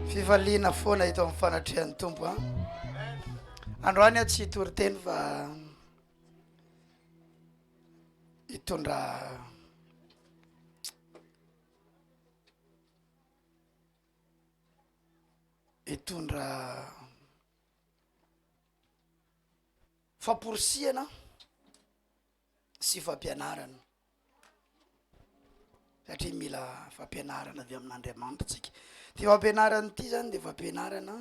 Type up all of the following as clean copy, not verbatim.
Fifaliana foana eto amin'ny fanatrehan'ny Tompo a. Androany aho tsy hitory teny fa hitondra hitondra famporisihana sy fampianarana satria mila fampianarana avy amin'Andriamanitra tsika. Ty fampianarana ity zany de fampianarana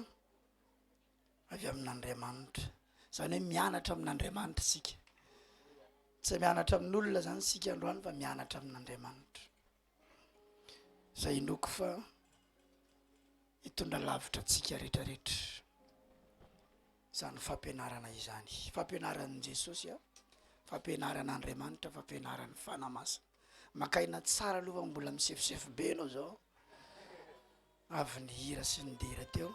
avy amin'Andriamanitra, zany hoe mianatra amin'Andriamanitra isika, tsy mianatra amin'olona zany isika androany fa mianatra amin'Andriamanitra, zay inoako fa hitondra lavitra antsika retraretra zany fampianarana izany, fampianaran'i Jesosy a, fampianaran'Andriamanitra, fampianaran'ny Fanahy Masina, maka aina tsara aloha fa mbola misefosefo be ianao zao. Avy nihira sy nidera teo.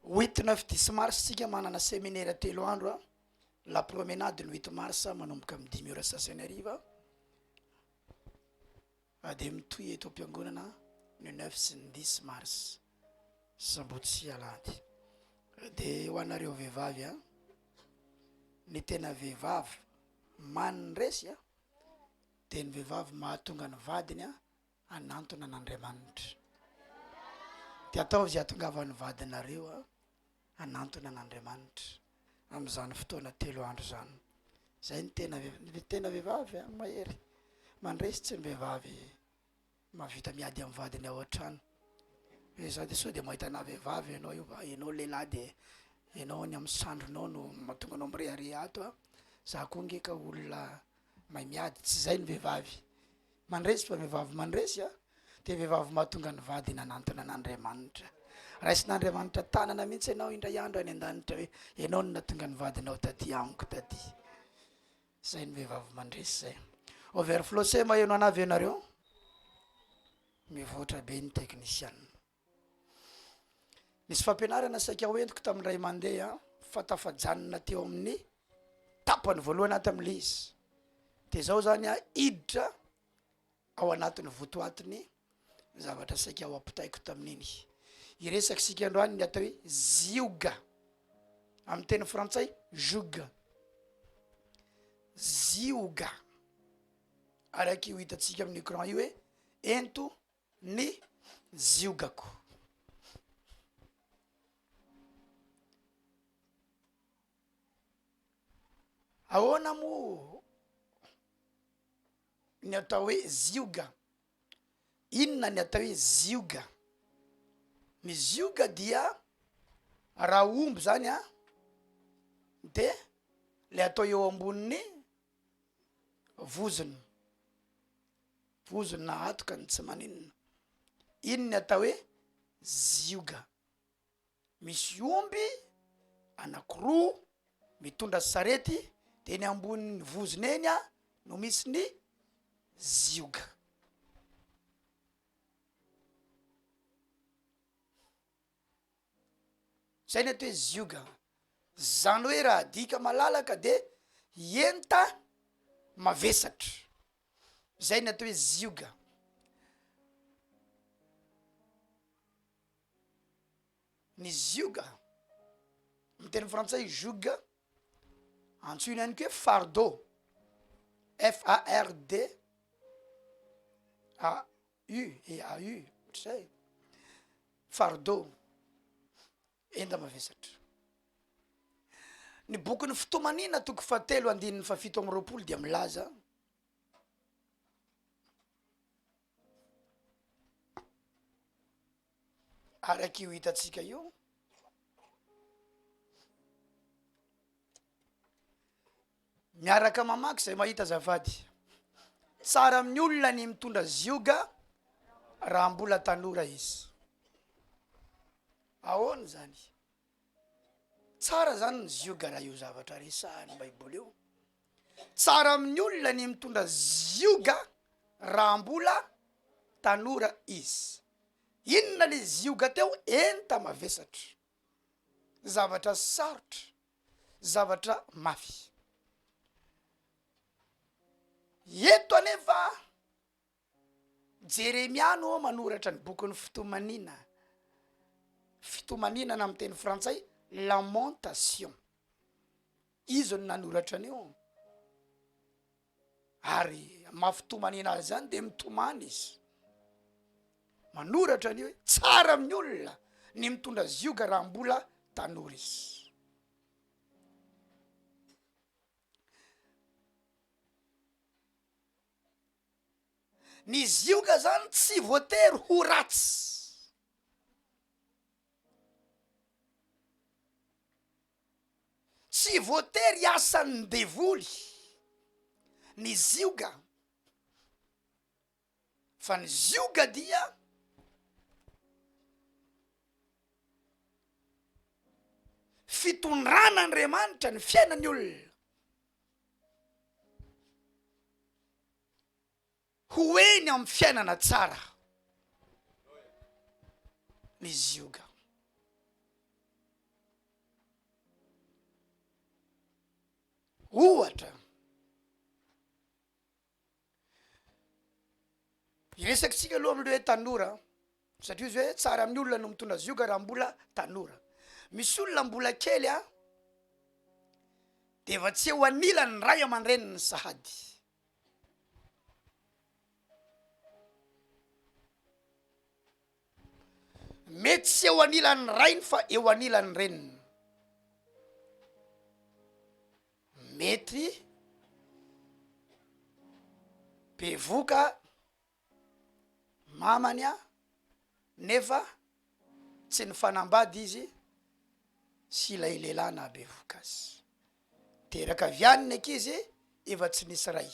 Huit, neuf, dix mars tsika manana seminera telo andro a, la promenade ny huit mars manomboka amin'ny dimy ora sasany hariva. Dia mitohy eto am-piangonana ny neuf sy ny dix mars, sabotsy sy alahady. Dia ho anareo vehivavy a, ny tena vehivavy mandresy a, dia ny vehivavy mahatonga ny vadiny a hanantona an'Andriamanitra. Dia ataovy izay hahatongavan'ny vadinareo a hanantona an'Andriamanitra amin'izany fotoana telo andro izany. Izay ny tena ny tena vehivavy a, mahery, mandresy tsy ny vehivavy mahavita miady amin'ny vadiny ao an-trano. Hoe za de sao de mahita anà vehivavy ianao io fa ianao lehilahy de ianao ny amin'ny sandrinao no mahatonga anao mirehareha ato a, za koa nge ka olona mahay miady, tsy zay ny vehivavy. Mandresy fa vehivavy mandresy a, dia vehivavy mahatonga ny vadiny hanantona an'Andriamanitra. Raisin'Andriamanitra tanana mihitsy ianao indray andro any an-danitra hoe ianao no nahatonga ny vadinao taty amiko taty. Zay ny vehivavy mandresy zay. Overflow se maheno anah ve nareo? Mivoatra be ny teknisianina. Nisy fampianarana saika hoentiko tamin'ny ray mandeha fa tafajanona teo amin'ny tapany voalohany ato amin'ilay izy. De zao zany a hiditra ao anatin'ny votoatiny zavatra saika ho ampitaiko tamin'iny. Hiresaka isika androany ny atao hoe zioga, amin'ny teny frantsay joug, zioga, araka io hitantsika amin'ny écran io hoe ento ny ziogako. Ahoana moa ny atao hoe zioga? Inona ny atao hoe zioga? Ny zioga dia raha omby zany an, de le atao eo ambonin'ny vozony. Vozony na hatoka ny tsy maninona. Iny ny atao hoe zioga. Misy omby anakiroa mitondra sarety de eny ambonin'ny vozony eny a no misy ny zioga. Zay ny atao hoe zioga. Zany hoe raha adika malalaka de enta mavesatra. Zay ny atao hoe zioga. Ny zioga, amin'ny teny frantsay joug, antsoina ihany koa hoe fardeau, F A R D A U E A U, ohatr'izay, fardeau, enta-mavesatra. Ny bokin'ny Fitomanina toko fahatelo andininy fahafito amby roapolo dia milaza. Araka io hitantsika io, miaraka mamaky izay mahita azafady. Tsara amin'ny olona ny mitondra zioga raha mbola tanora izy. Ahoana izany? Tsara zany ny zioga raha io zavatra resahan'ny baiboly io. Tsara amin'ny olona ny mitondra zioga raha mbola tanora izy. Inona le zioga teo? Enta-mavesatra. Zavatra sarotra, zavatra mafy. Eto anefa Jeremia no manoratra ny bokin'ny Fitomaniana, Fitomaninana amin'ny teny frantsay, Lamentation. Izy no nanoratra an'io. Ary maha fitomaniana azy zany de mitomany izy. Manoratra an'io hoe tsara amin'ny olona ny mitondra zioga raha mbola tanora izy. Ny zioga zany tsy voatery ho ratsy. Tsy voatery asan'ny devoly ny zioga, fa ny zioga dia fitondran'Andriamanitra ny fiainan'ny olona. Ho eny amin'ny fiainana tsara ny zioga. Ohatra, hiresakitsika aloha amin'le hoe tanora satria izy hoe tsara amin'ny olona no mitondra zioga raha mbola tanora. Misy olona mbola kely a, de efa tsy eo anilan'ny ray aman-dreniny sahady. Mety tsy eo anilan'ny rainy fa eo anilan'ny reniny. Mety bevoka mamany a, nefa tsy nifanambady izy sy ilay lehilahy nahabevoka azy. Teraka avy any ny ankizy efa tsy nisy ray.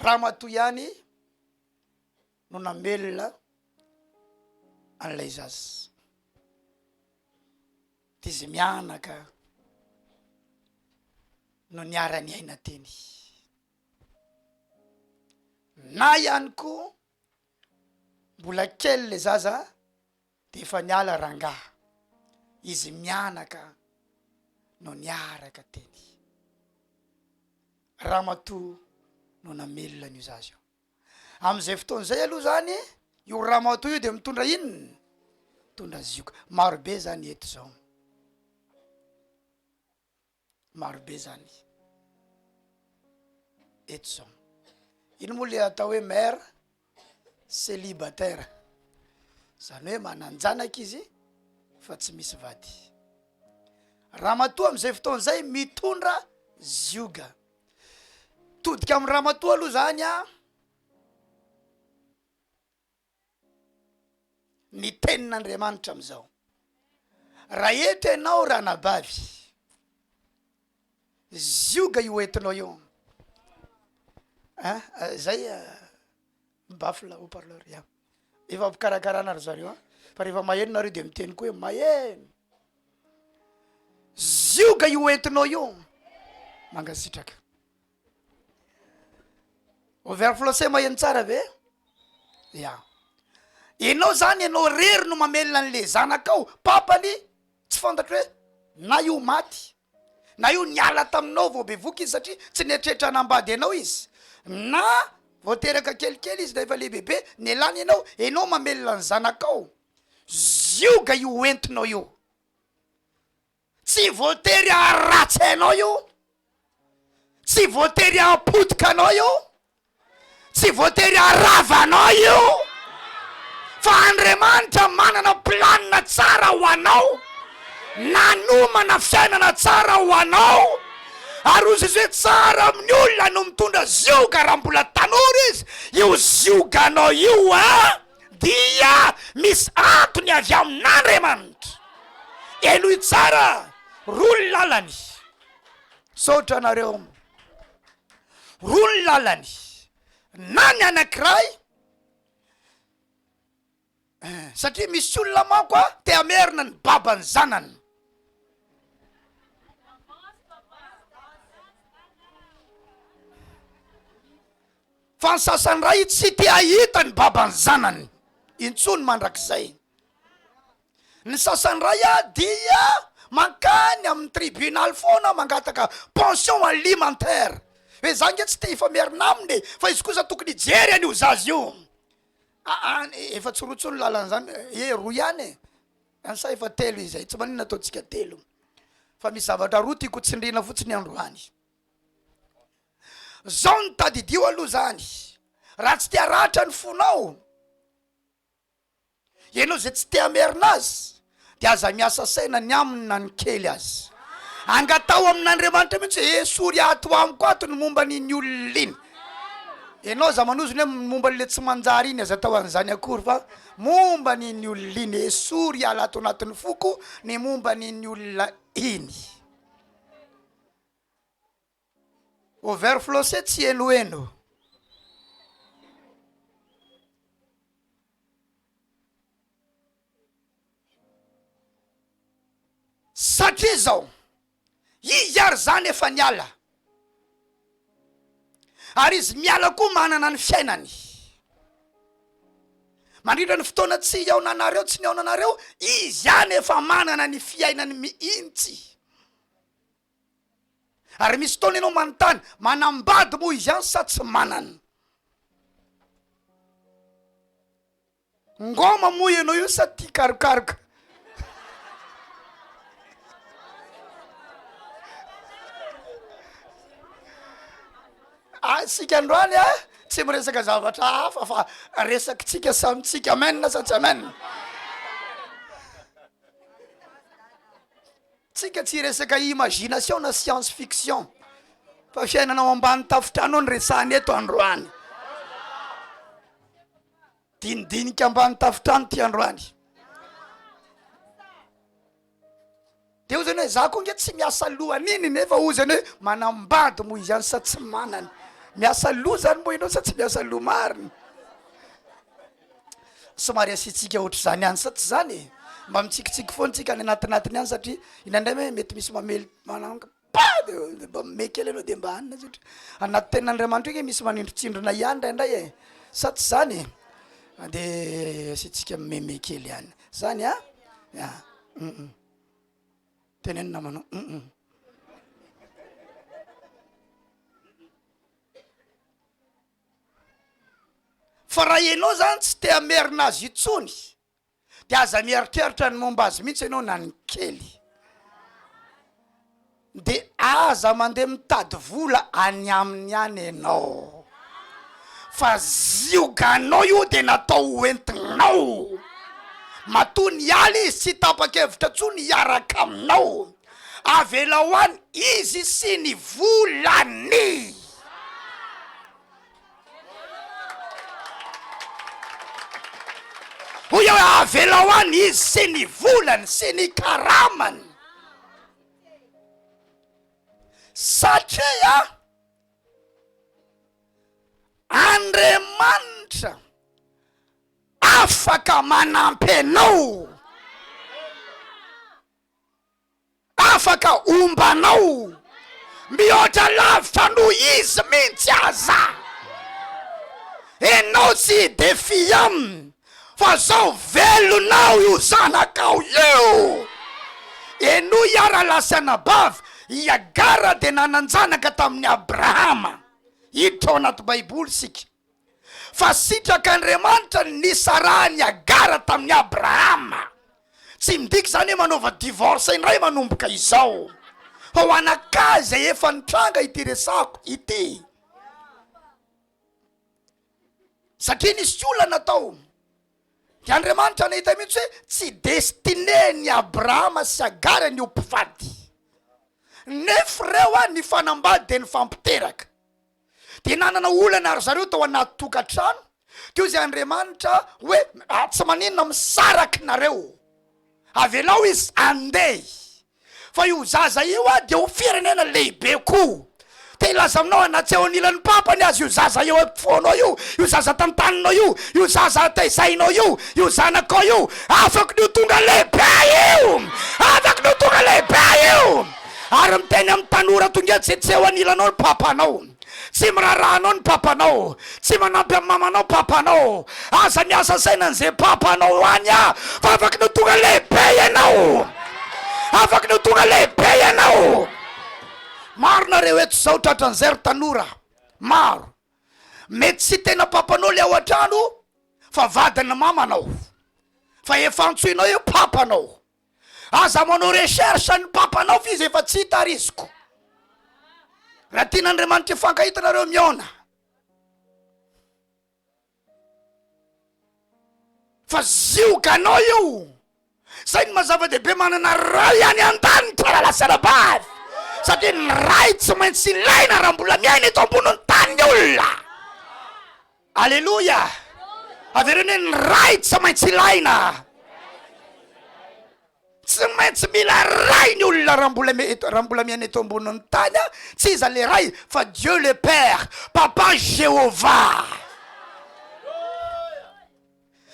Ramatoa ihany no namelona an'ilay zaza. De izy mianaka no niara-niaina teny. Na ihany koa mbola kely le zaza de efa niala rangaha, izy mianaka no niaraka teny, ramatoa no namelona an'io zaza io, am'izay fotoana izay aloha zany io ramatoa io de mitondra inona? Mitondra zioga, maro be zany eto zao. Maro be zany eto zao. Ino moa le atao hoe mère célibataire? Zany hoe manan-janaka izy fa tsy misy vady. Ramatoa am'izay fotoana zay mitondra zioga. Todika amy ramatoa aloha zany a. ny tenin'Andriamanitra amin'izao. Raha eto ianao ranabavy, zioga io entinao io, ah zay baffle haut parleur ya, efa ampikarakarana ry zareo an, fa rehefa maheno nareo de miteny koa hoe maheno, zioga io entinao io, mankasitraka. Overflowse maheno tsara ve? Ya. Enao zany enao rery no mamelona an'le zanakao, papany tsy fantatro hoe na io maty na io niala taminao vao bevoka izy satria tsy nieritreritra hanambady anao izy, na vao teraka kelikely izy na efa lehibebe nialany ianao, enao mamelona ny zanakao, zioga io entinao io. Tsy voatery haharatsy anao io, tsy voatery hahapotika anao io, tsy voatery haharava anao io, fa Andriamanitra manana planina tsara ho anao, nanomana fiainana tsara ho anao, ary hoy Jesosy hoe tsara amin'ny olona no mitondra zioga raha mbola tanora izy, io zioganao io an! dia misy antony avy amin'Andriamanitra. Henoy tsara, roa ny lalany. Misaotra anareo. Roa ny lalany. Na ny anankiray, eh, satria misy olona manko a te hamerina ny baban'ny zanany. Fa ny sasany ray tsy te hahita ny baban'ny zanany intsony mandrakizay. Ny sasany ray dia mankany amin'ny tribunal foana mangataka pension alimentaire. Hoe za nge tsy te hifamerina aminy e, fa izy kosa tokony hijery an'io zaza io. Aa efa tsy roa intsony lalana zany e, roa ihany e, any sa efa telo izay, tsy maninona ataontsika telo. Fa misy zavatra roa tiako tsindrina fotsiny androany. Zao no tadidio aloha zany, raha tsy te haratra ny fonao, ianao zay tsy te hamerina azy de aza miasa saina ny aminy na ny kely aza. Angataho amin'Andriamanitra mihitsy hoe esory ato amiko ato ny momba an'iny olona iny. Ianao aza manozona hoe momba an'le tsy manjary iny, aza atao an'izany akory fa momba an'iny olona iny, esory hiala ato anatin'ny foko ny momba an'iny olona iny. Overflow se tsy henoheno. Satria izao, izy ary zany efa niala. Ary izy miala koa manana ny fiainany. Mandritra ny fotoana tsy hihaonanareo, tsy nihaonanareo, izy ihany efa manana ny fiainany mihitsy. Ary misy fotoana ianao manontany, manambady moa izy any sa tsy manana? Ngôma moa ianao io sa tia karokaroka? Isika androany a, tsy miresaka zavatra hafa fa resakitsika samy tsika, amen sa tsy amen? Tsika tsy hiresaka imagination na science fiction fa fiainana ao ambany tafotrano no resahana eto androany. Dinidinika ambany tafotrano ty androany. De ozany hoe za koa nge tsy miasa loha an'iny nefa ozany hoe manambady moa izy any sa tsy manana. Miasa loha zany moa ianao sa tsy miasa loha marina? Somary asiantsika ohatr'izany ihany sa tsy zany e? Mba mitsikitsiky foana tsika any anatinatiny any satria indraindray hoe mety misy mamely mananka pa de mba mimehy kely ianao de mba hanina satria anaty tenin'Andriamanitra io nge misy manindrontsindrona ihany indraindray e, sa tsy zany e? De asiantsika mimehimehy kely ihany, zany a? Ya, hum teneno namanao hum. Fa raha ianao zany tsy te hamerina azy intsony de aza mieritreritra ny momba azy mihitsy ianao na ny kely. De aza mandeha mitady vola any aminy any ianao fa zioganao io de natao ho entinao. Matoa niala izy tsy tapa-kevitra intsony hiaraka aminao. Avelao any izy sy ny volany. Hoy aho hoe avelao any izy sy ny volany sy ny karamany. Satria Andriamanitra afaka manampy anao. Afaka homba anao mihoatra lavitra noho izy mintsy aza. Enao tsy hi défi aminy fa zao velonao io zanakao io. Henoy aho rahalahy sy anabavy, i Hagara dia nanan-janaka tamin'i Abrahama. Hiditra ao anaty baiboly isika. Fa sitrak'Andriamanitra ny nisarahan'i Hagara tamin'i Abrahama. Tsy midika izany hoe manaova divorce indray manomboka izao. Fa ho anakahy izay efa nitranga ity resako ity. Satria nisy olana tao. Dia Andriamanitra nahita mihitsy hoe tsy destiné ny Abrahama sy Hagara ny ho mpivady. Nefa ireo a nifanambady dia nifampiteraka. Dia nanana olana ry zareo tao anaty tokantrano, teo izay Andriamanitra hoe ah, tsy maninona misaraka nareo, avelao izy andeha, fa io zaza io ah dia ho firenena lehibe koa. Te hilaza aminao aho na tsy eo anilan'ny papany aza io zaza eo ampovoanao io, io zaza tantaninao io, io zaza tezainao io, io zanakao io, afaky ny ho tonga lehibe io, afaky ny ho tonga lehibe io. Ary miteny amin'ny tanora tonga eto izay tsy eo anilanao ny papanao. Tsy miraharaha anao ny papanao. Tsy manampy amin'ny mamanao papanao. Aza miasa saina an'izay papanao any ah, fa afaky ny ho tonga lehibe ianao. Afaky ny ho tonga lehibe ianao. Maro nareo eto zao tratran'izay ry tanora. Maro. Mety tsy tena papanao le ao an-trano fa vadin'ny mamanao. Fa efa antsoinao eo papanao. Aza manao recherche ny papanao fa izy efa tsy hita ary iziko. Raha tian'Andriamanitra hifankahita nareo mihaona. Fa zioganao io. Zay ny maha zava-dehibe manana ray any an-danitra rahalahy sy anabavy. Satria ny ray tsy maintsy ilaina raha mbola miaina eto ambonin'ny tany ny olona. Aleloia! Avereno hoe ny ray tsy maintsy ilaina. Tsy maintsy mila ray ny olona raha mbola raha mbola miaina eto ambonin'ny tany a, tsy iza le ray fa Dieu le Père, Papa Jéhovah.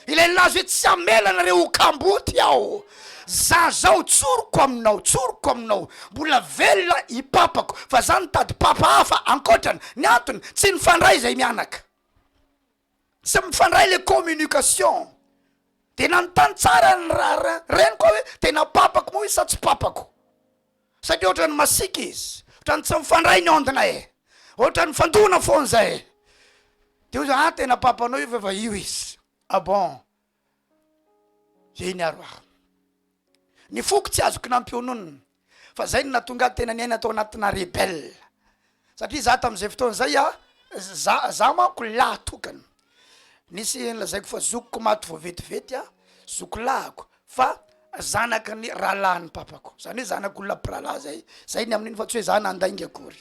Ilay nilaza hoe tsy hamela anareo ho kamboty aho. Za zao tsoriko aminao, tsoriko aminao, mbola velona i papako fa za nitady papa hafa ankoatrany, ny antony tsy nifandray zay mianaka, tsy mifandray le communication, de nanontany tsara ny reniko aho hoe tena papako moa izy sa tsy papako? Satria ohatran'ny masiaka izy, ohatran'ny tsy mifandray ny onde-nay e, ohatran'ny mifandona foana zay. De hoy za, ah tena papanao io fa efa io izy. Ah bon, eny ary hoa. Ny foko tsy azoko nampiononina, fa zay no nahatonga ahy tena niaina tao anatina rebelle. Satria za tamin'izay fotoana zay a, za za manko lahy tokana. Nisy nolazaiko fa zokiko maty vao vetivety a, zoko lahiko fa zanaky ny rahalahin'ny papako, zany hoe zanak'olona mpirahalahy zay, zay ny amin'iny fa tsy hoe za nandainga akory,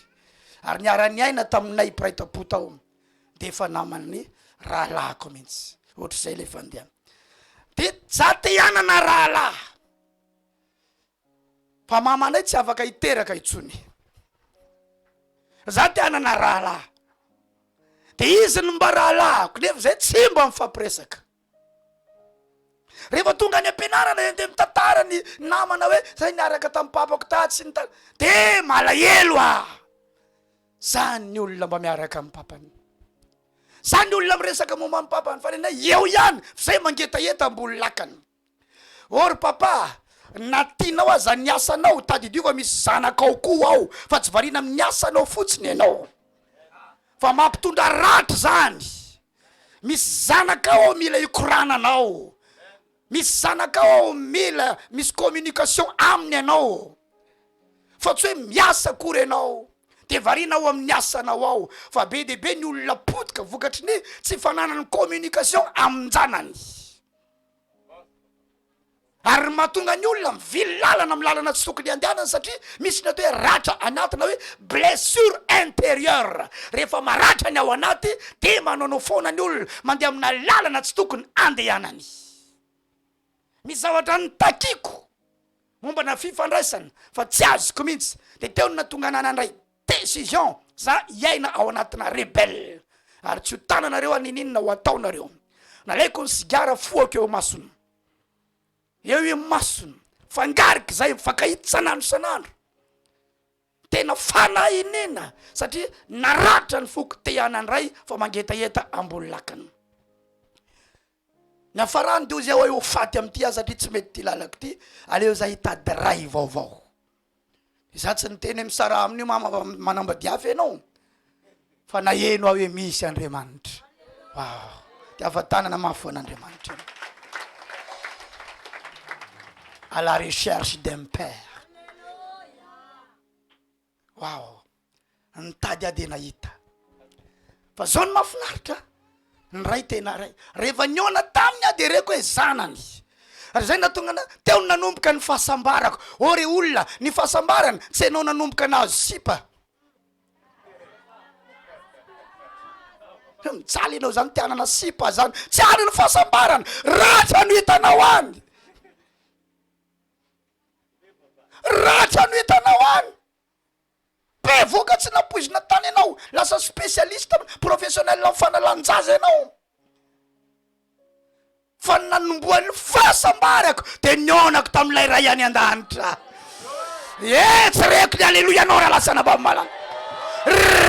ary niara-niaina taminay mpiray tampo tao de efa naman'ny rahalahiko mihitsy, ohatr'izay le fandehany, de za te hanana rahalahy. Fa mamanay tsy afaka hiteraka intsony. Za te hanana rahalahy. De izy no mba rahalahiko nefa zay tsy mba mifampiresaka. Rehefa tonga any am-pianarana de ndeha mitantara ny namana hoe zay niaraka tamin'ny papako tatsy sy ny ta-, de malahelo aho. Zany ny olona mba miaraka amin'ny papany. Zany ny olona miresaka momba ny papany fa nenay eo ihany fa zay mangetaheta ambony lakana. Oh ry papa a, na tianao aza ny asanao, tadidio fa misy zanakao koa ao fa tsy variana amin'ny asanao fotsiny ianao fa mampitondra ratra izany, misy zanakao ao mila ikorananao, misy zanakao ao mila misy communication aminy ianao fa tsy hoe miasa akory ianao de variana ao amin'ny asanao ao fa be dia be ny olona potika vokatry ny tsy fananany communication amin-janany. Ary ny mahatonga ny olona mivily lalana amin'ny lalana tsy tokony handehanany satria misy ny atao hoe ratra anaty na hoe blessure intérieure. Rehefa maratra ny ao anaty dia manaonao foana ny olona, mandeha amina lalana tsy tokony handehanany. Misy zavatra notakiko mombana fifandraisana fa tsy azoko mihitsy dia teo no nahatonga anah nandray Decision za hiaina ao anatina rebelle ary tsy ho tananareo aho niniana ho ataonareo. Nalaiko ny sigara fohako eo imasony. Eo imasony. Fangariko zay mifankahita isan'andro isan'andro. Tena fanahy iniana satria naratra ny foko te hanandray fa mangetaheta ambony lakana. Ny hafarany de hoy zay hoe ho faty amin'ity aho satria tsy mety ity lalako ity, aleo za hitady ray vaovao. Za tsy niteny hoe misaraha amin'io mama fa manambady hafa ianao, fa naheno aho hoe misy Andriamanitra. Wow, de afa-tanana mafy ho an'Andriamanitra. À la recherche d'un père. Waouh! Nitady aho dia nahita. Fa zao no mahafinaritra, ny ray tena ray. Rehefa nihaona taminy aho dia reko hoe zanany. Ary zay nahatonga ana, teo no nanomboka ny fahasambarako. Ô ry olona, ny fahasambarana tsy ianao nanomboka nahazo sipa. Mijaly ianao zany te hanana sipa zany. Tsy any ny fahasambarana, ratra no hitanao any. Ratra no hitanao any. Bevoka tsy nampoizina tany ianao, lasa spécialiste, professionnel amin'ny fanalan-jaza ianao. Fa ny nanombohan'ny fahasambarako dia nihaonako tamin'ilay Ray any an-danitra. Eh, tsy reko ny aleloia anao rahalahy sy anabavy malala.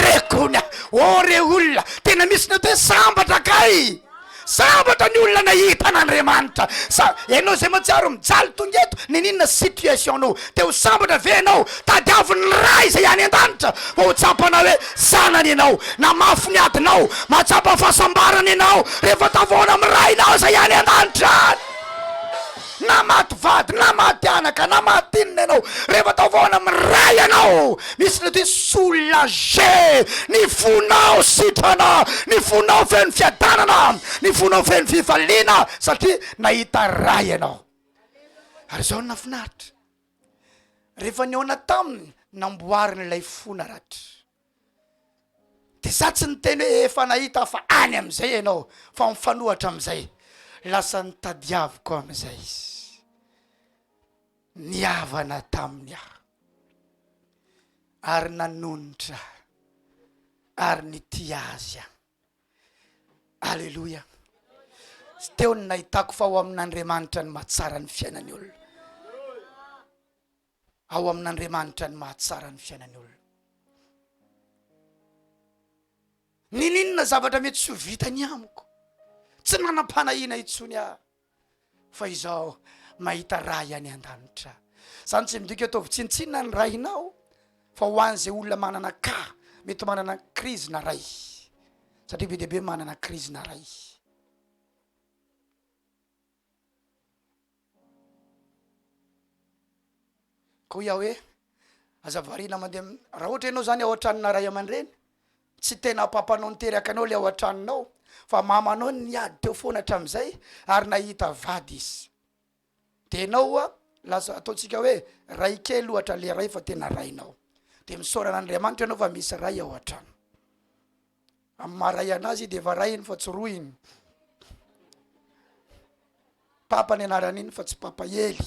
Reko. Tony aho. Oh re olona, tena misy ny atao hoe sambatra kay! Sambatra ny olona nahita an'Andriamanitra. Sa ianao izay mahatsiaro mijaly tonga eto, niniana situation-nao, te ho sambatra ve ianao? Tadiavo ny Ray izay any an-danitra vao ho tsapanao hoe zanany ianao. Na mafy ny adinao, mahatsapa fahasambarana ianao rehefa tavaona amin'ny Rainao izay any an-danitra. Na maty vady, na maty anaka, na maty inona ianao, rehefa tavaona amin'ny Ray ianao, misy ny atao hoe soulager, ny fonao sitrana, ny fonao feno fiadanana, ny fonao feno fifaliana, satria nahita Ray ianao. Ary izao no nahafinaritra, rehefa nihaona taminy, namboariny ilay fo naratra. De za tsy niteny hoe efa nahita fa any amizay ianao fa mifanohatra amizay lasa nitadiaviko amizay izy nihavana taminy aho ary nanonitra ary nitia azy aho aleloia teo ny nahitako fa ao amin'Andriamanitra ny mahatsara ny fiainan'ny olona Ao amin'Andriamanitra ny mahatsara ny fiainan'ny olona. Ninininona zavatra mety tsy ho vitany amiko, tsy nanam-panahiana intsony aho, fa izao mahita Ray any an-danitra. Izany tsy midika ataovy tsinontsinona ny rainao, fa ho an'izay olona manana cas, mety manana crise na ray, satria be dia be manana crise na ray. Ka hoy aho hoe, aza variana mandeha am-, raha ohatra ianao zany ao an-tranona ray aman-dreny, tsy tena papanao niteraka anao le ao an-tranonao, fa mamanao niady teo foana hatramin'izay ary nahita vady izy, de ianao oa lasa ataontsika hoe ray kely ohatra le ray fa tena rainao, de misaora an'Andriamanitra ianao fa misy ray ao an-trano. Amin'ny maha ray anazy de efa rainy fa tsy rohiny. Papa ny anaran'iny fa tsy papa Ely.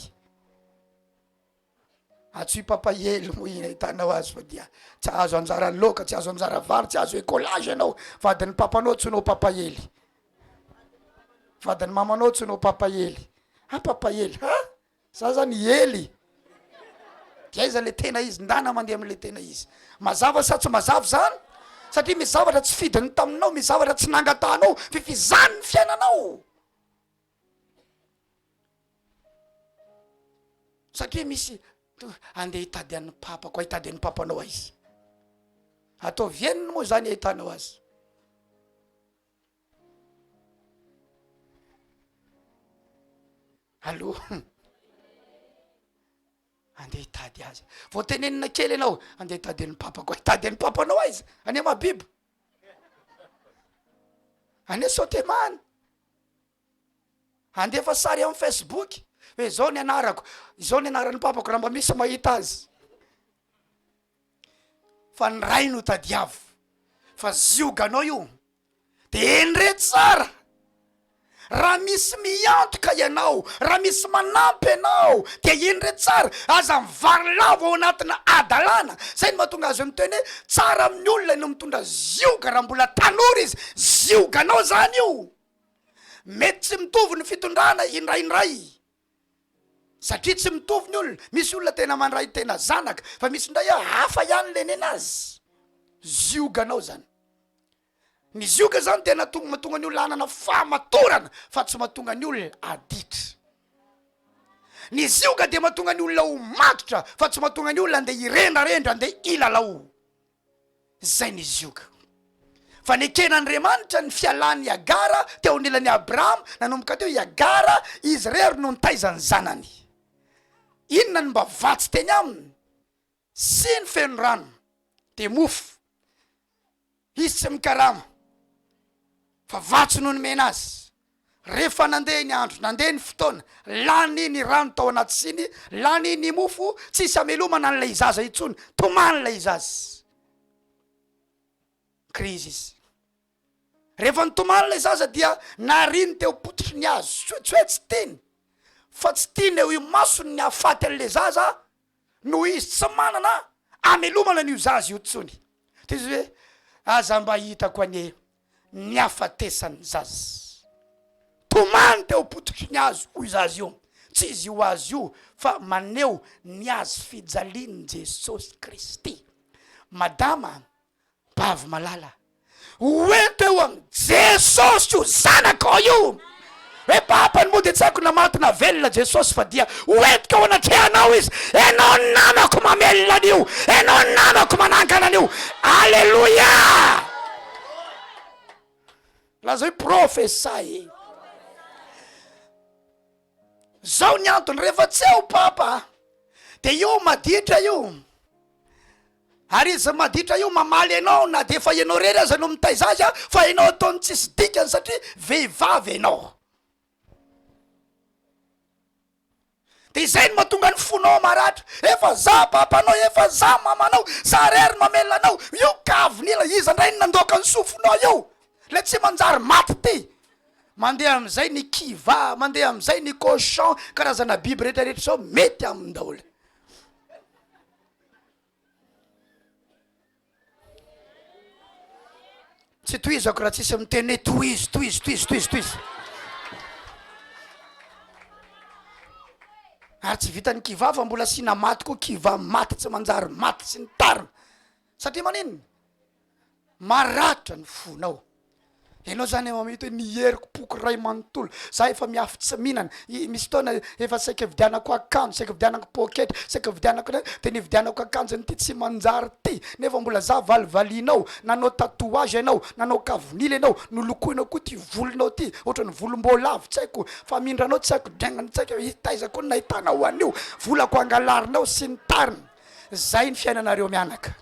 Antsoy papa Ely moa iny ahitanao azy fa dia tsy ahazo anjara laoka, tsy ahazo anjara vary, tsy ahazo écolage ianao. Vadin'ny papanao antsoinao papa Ely. Vadin'ny mamanao antsoinao papa Ely. Ha papa Ely, ha? Za zany i Ely. De aiza le tena izy? Ndana mandeha amle tena izy. Mazava sa tsy mazava zany? Satria misy zavatra tsy fidiny taminao, misy zavatra tsy nangatahanao, f'efa izany ny fiainanao. Satria misy andeha hitady an'ny papako, hitady an'ny papanao aiza? Ataovy enina moa zany ahitanao azy. Allo Andeha hitady azy. Vao tenenina kely ianao, andeha hitady an'i papako. Hitady an'i papanao aiza? Any Mahabibo? Any Sotemany? Handefa sary amin'ny Facebook hoe izao ny anarako, izao ny anaran'ny papako raha mba misy mahita azy. Fa ny ray no tadiavo. Fa zioganao io. De endre tsara raha misy miantoka ianao, raha misy manampy ianao de endre tsara, aza mivarilavo ao anatina hadalana, zay no mahatonga azy miteny hoe tsara amin'ny olona no mitondra zioga raha mbola tanora izy, zioganao zany io, mety tsy mitovy ny fitondrana indraindray satria tsy mitovy ny olona, misy olona tena mandray tena zanaka fa misy indray hafa ihany le nenazy, zioganao zany. Ny zioga zany dia natonga mahatonga ny olona hanana fahamatorana fa tsy mahatonga ny olona aditra. Ny zioga dia mahatonga ny olona ho matotra fa tsy mahatonga ny olona andeha hirendrarendra andeha hilalao. Zay ny zioga. Fa neken'Andriamanitra ny fialan'i Agara teo anilan'i Abrahama, nanomboka teo i Agara izy irery no nitaiza ny zanany. Inona no mba vatsy teny aminy? Siny feno rano de mofo. Izy tsy mikarama fa vatsy no nomena azy. Rehefa nandeha ny andro, nandeha ny fotoana, lany ny rano tao anaty siny, lany ny mofo, tsisy hamelomana an'ilay zaza intsony, tomany ilay zaza. Krizy izy. Rehefa nitomany ilay zaza dia nariny teo am-pototry ny hazo. Tsy hoe tsy tiany, fa tsy tiany eo imasony ny hahafaty an'ilay zaza noho izy tsy manana hamelomana an'io zaza io intsony. Dia izy hoe, Aza mba hitako anie ny hafatesan'ny zaza. Tomany teo am-pototry ny hazo io zaza io. Tsy izy io hazo io fa maneho ny hazo fijalian'i Jesosy Kristy. Madama. Anabavy malala, ho ento eo amin'i Jesosy io zanakao io. Hoe papany moa dia tsy haiko na maty na velona Jesosy fa dia ho entiko eo anatrehanao izy. Enao ny namako mamelona an'io, enao ny namako manangana an'io. Aleloia! Laza hoe prophesy. Zao ny antony, rehefa tsy eo papa de io maditra io, ary izy maditra io mamaly anao na de efa ianao rery aza no mitaiza azy a, fa ianao ataony tsisy dikany satria vehivavy ianao. De izay no mahatonga ny fonao maratra, efa za papanao, efa za mamanao, za rery no mamelona anao, io kavin'ila, iza ndray no nandoaka ny sofinao io, le tsy manjary maty ty. Mandeha amin'izay ny kiva, mandeha amin'izay ny cochon, karazana biby rehetra rehetra izao mety aminy daholo. Tsy tohizako raha tsisy miteny hoe tohizo, tohizo, tohizo, tohizo, tohizo. Ary tsy vitan'ny kiva fa mbola asiana maty koa, kiva maty tsy manjary maty sy ny tariny. Satria maninona? Maratra ny fonao. Ianao zany efa mahita hoe ny heriko poko ray manontolo, za efa miafy tsy mihinana, misy fotoana efa saika hividianako akanjo, saika hividianako poketra, saika hividianako re, de nividianako akanjo an'ity tsy manjary ty, nefa mbola za valivalianao, nanao tatouage ianao, nanao kavonila ianao, nolokoinao koa ty volonao ty, ohatran'ny volom-boalavo tsy haiko, famindranao tsy haiko, drainany tsy haiko, taiza koa no nahitanao an'io, volako angalarinao sy ny tariny, zay ny fiainanareo mianaka.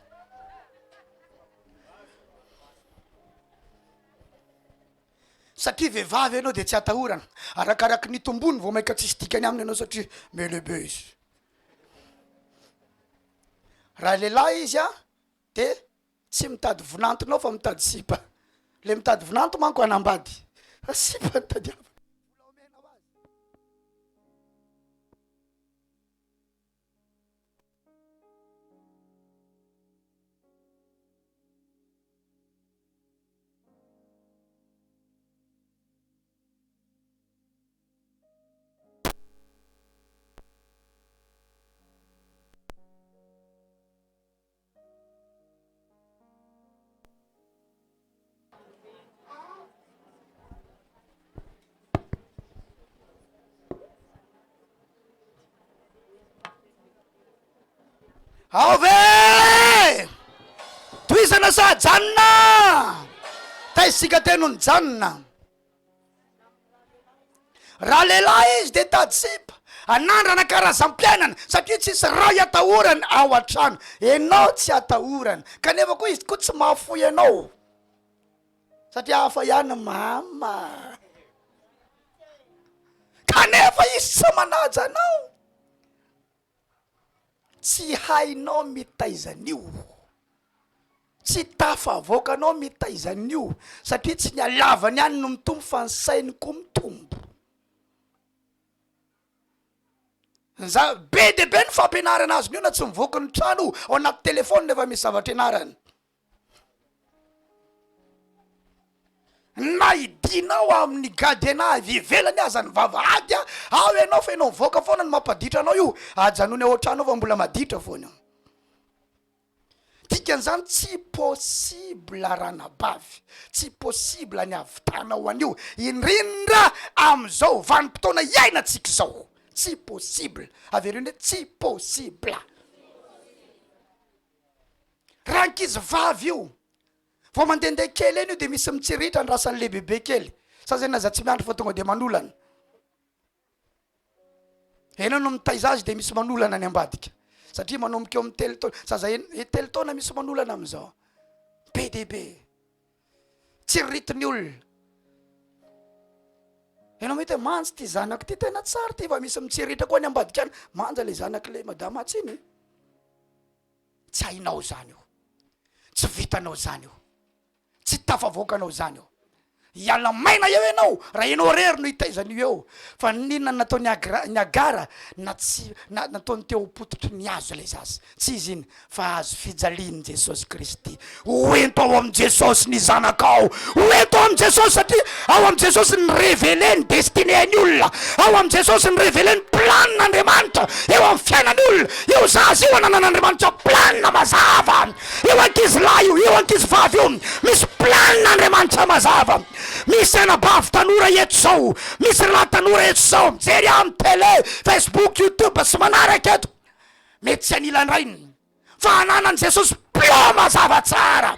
Satria vehivavy ianao dia tsy atahorana. Arakaraky ny tombony vao mainka tsisy dikany aminy ianao satria mele be izy. Raha lehilahy izy a de tsy mitady vinantonao fa mitady sipa. Le mitady vinanto manko hanambady fa sipa no tadiaviny. Ao ve? Tohizana sa ajanona? Taizitsika teo no nijanona. Raha lehilahy izy dia tady sipa, anandrana karazam-piainana satria tsisy ray atahorany ao an-trano. Enao tsy atahorany, kanefa koa izy koa tsy mahafoy anao satria hafa ihany mama. Kanefa izy tsy manaja anao. Tsy hainao mitaiza an'io. Tsy tafavoakanao mitaiza an'io satria tsy ny halavany ihany no mitombo fa ny sainy koa mitombo. Za, be dia be ny fampianarana azon'io na tsy mivoaka ny trano io, ao anaty telephone efa misy zavatra ianarany. Na idinao amin'ny gadena avy ivelany aza ny vavahady a, ao ianao fa ianao mivoaka foana no mampaditra anao io, ajanony ao an-trano ao fa mbola maditra foana io. Dikan'izany tsy possible ranabavy, tsy possible ny havitanao an'io, indrindra amin'izao vanim-potoana iainantsika izao, tsy possible, avereno hoe tsy possible. Rankizy vavy io, vao mandehandeha kely eny io de misy mitsiritra ny rasan'le bebe kely, sa zay aza tsy miandry fa tonga de manolana. Enao no mitaiza azy de misy manolana any ambadika, satria manomboka eo amin'ny telo taona, zaza telo taona misy manolana amin'izao, be dia be, tsiriritin'ny olona. Enao mety hoe manja ty zanako ty, tena tsara ty, fa misy mitsiriritra koa any ambadika any, manja le zanak'le madama atsy iny e. Tsy hainao zany io, tsy vitanao zany io, tsy tafavoakanao zany io. Hiala maina eo ianao raha ianao irery no hitaiza an'io eo. Fa n'inona no nataon'i Agra, ny Agara na tsy, na nataony teo am-pototry ny hazo ilay zaza. Tsy izy iny fa hazo fijalian'i Jesosy Kristy. Ho ento ao amin'i Jesosy ny zanakao. Ho ento ao amin'i Jesosy satria ao amin'i Jesosy ny révéler ny destinée ny olona. Ao amin'i Jesosy ny révéler ny planin'Andriamanitra eo amin'ny fiainan'ny olona. Io zaza io ananan'Andriamanitra planina mazava. Io ankizy lahy io, io ankizy vavy io, misy planin'Andriamanitra mazava. Misy anabavy tanora eto izao, misy rahalahy tanora eto izao mijery ahy amin'ny télé, Facebook, YouTube sy manaraka eto. Mety tsy anilan-drainy fa ananan'i Jesosy plan mazava tsara.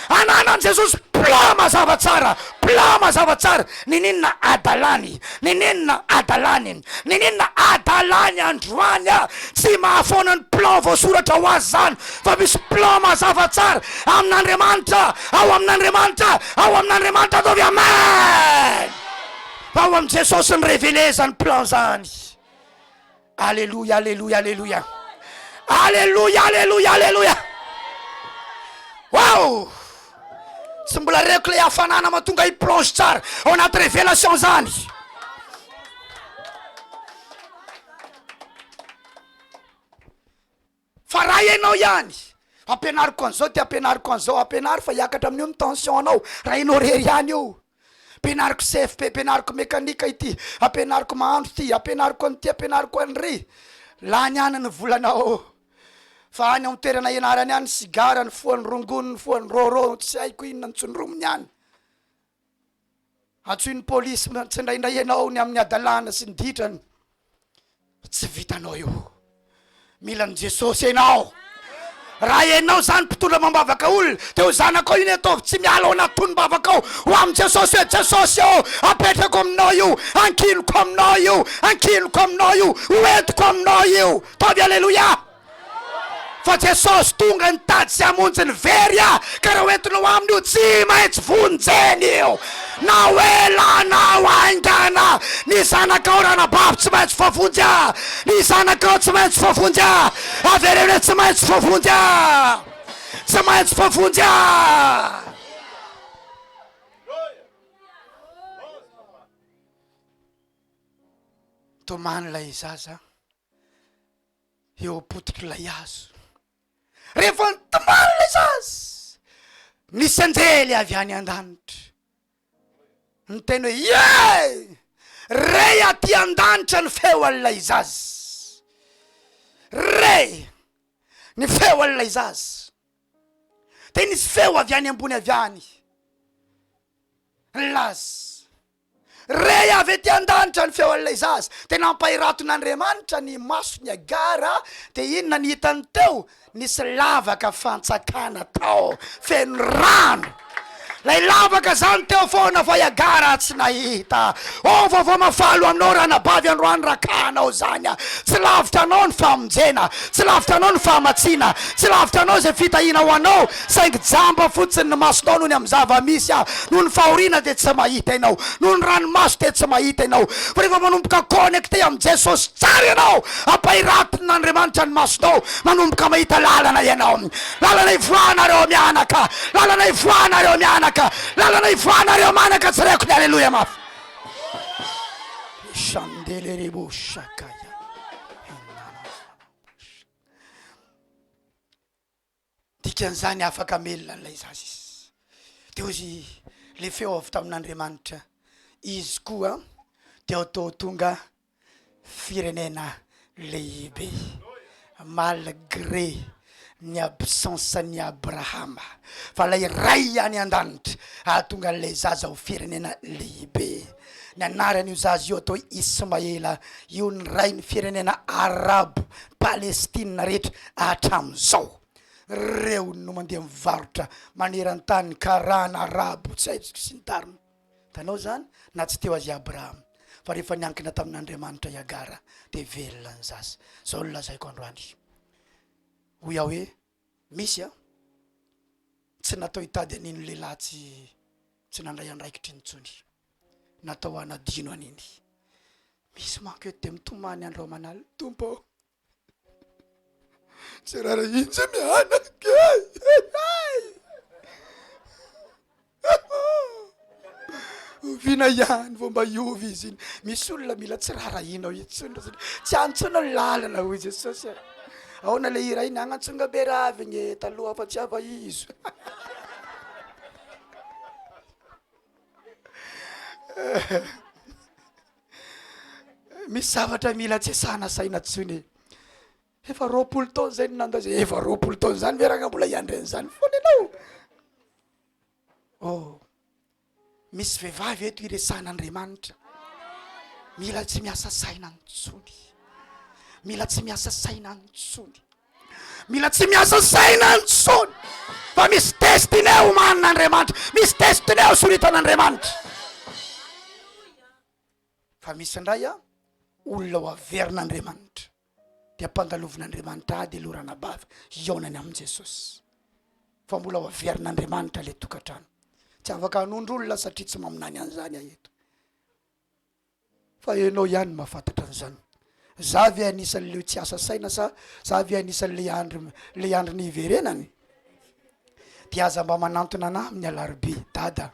Ananan'i Jesosy plan mazava tsara, plan mazava tsara. Nininona adalany, nininona adalany, nininona adalany androany ah. Tsy mahafoana ny plan voasoratra ho azy zany fa misy plan mazava tsara amin'Andriamanitra, ao amin'Andriamanitra, ao amin'Andriamanitra ataovy amen. Fa ao amin'i Jesosy ny révéler zany plan zany. Aleloia aleloia aleloia aleloia aleloia aleloia Wow! Tsy mbola reko le hafanana mahatonga hi plonge tsara ao anaty révélation zany. Fa raha ianao ihany, ampianariko an'izao ty ampianariko an'izao, ampianaro fa hiakatra amin'io ny tension anao, raha ianao rery ihany io. Ampianariko CFP, ampianariko mekanika ity, ampianariko mahandro ity, ampianariko an'ity, ampianariko an'ry. Lany any ny volanao. Fa any amin'ny toerana ianarany any, sigara, ny fohan'ny rongony, ny fohan'ny rôrô, tsy haiko inona ny tsindrominy any. Antsoin'ny polisy tsindraindray ianao ny amin'ny hadalana sy ny ditrany. Tsy vitanao io. Mila an'i Jesosy ianao. Raha ianao zany mpitondra mambavaka olona, dia ho zanakao iny ataovy tsy miala ao anaty tonom-bavaka ao ho amin'i Jesosy hoe Jesosy ô, apetrako aminao io, ankiniko aminao io, ankiniko aminao io, hoentiko aminao io. Ataovy aleloia. Fa Jesosy tonga nitady sy hamonjy ny very ah, ka raha hoentinao aminy io tsy maintsy vonjeny io, na ho ela na ho haingana, ny zanakao ranabavy tsy maintsy voavonjy ah, ny zanakao tsy maintsy voavonjy ah, avereno hoe tsy maintsy voavonjy ah, tsy maintsy voavonjy ah. Tomany ilay zaza. eo am-pototr'ilay hazo. Rehefa nitomany ilay zaza, nisy anjely avy any an-danitra niteny hoe, Ie! Re aty an-danitra ny feo an'ilay zaza. Re ny feo an'ilay zaza. Dia nisy feo avy any ambony avy any nilaza. Re avy ety an-danitra ny feo an'ilay zaza, dia nampahiraton'Andriamanitra ny mason'i Agara, dia inona ny hitany teo? Nisy lavaka fantsakana tao, feno rano. Ilay lavaka izany teo foana fa i Agara tsy nahita. Oh, vaovao mahafaly ho aminao ranabavy androany rakanao izany. Tsy lavitra anao ny famonjena, tsy lavitra anao ny fahamatsiana, tsy lavitra anao izay fitahiana ho anao, Saingy jamba fotsiny ny masonao noho ny amin'ny zava-misy ah. Noho ny fahoriana dia tsy mahita ianao. Noho ny ranomaso dia tsy mahita ianao. Fa rehefa manomboka connecté amin'i Jesosy tsara ianao, ampahiratin'Andriamanitra ny masonao, manomboka mahita lalana ianao. Lalana ivoahanareo mianaka. Lalana ivoahanareo mianaka. Lalana ivoahanareo manaka. Tsy reko ny aleloia mafy. Shandelerebo shakaya. Dikan'izany afaka hamelona an'ilay zaza izy. Dia hoy izy, ilay feo avy tamin'Andriamanitra, izy koa dia atao tonga firenena lehibe, malgré ny absence an'i Abrahama, fa ilay Ray any an-danitra hahatonga an'ilay zaza ho firenena lehibe. Ny anaran'io zaza io atao hoe Ismaela, io ny rain'ny firenena arabo, Palestina rehetra hatramin'izao. Reo no mandeha mivarotra maneran-tany karana, arabo, tsy haiko sy ny tariny. Hitanao izany? Na tsy teo aza i Abrahama, fa rehefa niankina tamin'Andriamanitra i Agara dia velona ny zaza. Izao no lazaiko androany. Hoy aho hoe misy an, tsy natao hitady an'iny lehilahy tsy tsy nandray andraikitra iny intsony. Natao hanadino an'iny. Misy manko eto dia mitomany andro aman'alina, Tompo ô, Tsy rarahintsy mianaka e! Oviana ihany vao mba hiova izy iny? Misy olona mila tsy raharahianao intsony ry zalahy. Tsy any intsony ny lalana hoy Jesosy a. Ahoana le hira iny? Agnantsonga be ravigny e, taloha fa tsy hava izo. Misy zavatra mila tsy esahana saina intsony e. Efa 20 taona zay no nandao, efa 20 taona zany ve rangah mbola hiandry an'izany foana ianao? Oh, misy vehivavy eto iresahan'Andriamanitra. Mila tsy miasa saina intsony. Mila tsy miasa saina intsony. Mila tsy miasa saina intsony. Fa misy destinée omanin'Andriamanitra. Misy destinée hosoritan'Andriamanitra. Fa misy indray a, olona ho averin'Andriamanitra. Dia ampandalovin'Andriamanitra ady aloha ranabavy hihaonany amin'i Jesosy. Fa mbola ho averin'Andriamanitra le tokantrano. Tsy afaka hanondro olona satria tsy maminany an'izany aho eto. Fa ianao ihany no mahafantatra an'izany. Za ve anisan'ileo tsy asa saina sa za ve anisan'le andry le andry ny hiverenany? Dia aza mba manantona anah amin'ny alarobia dada.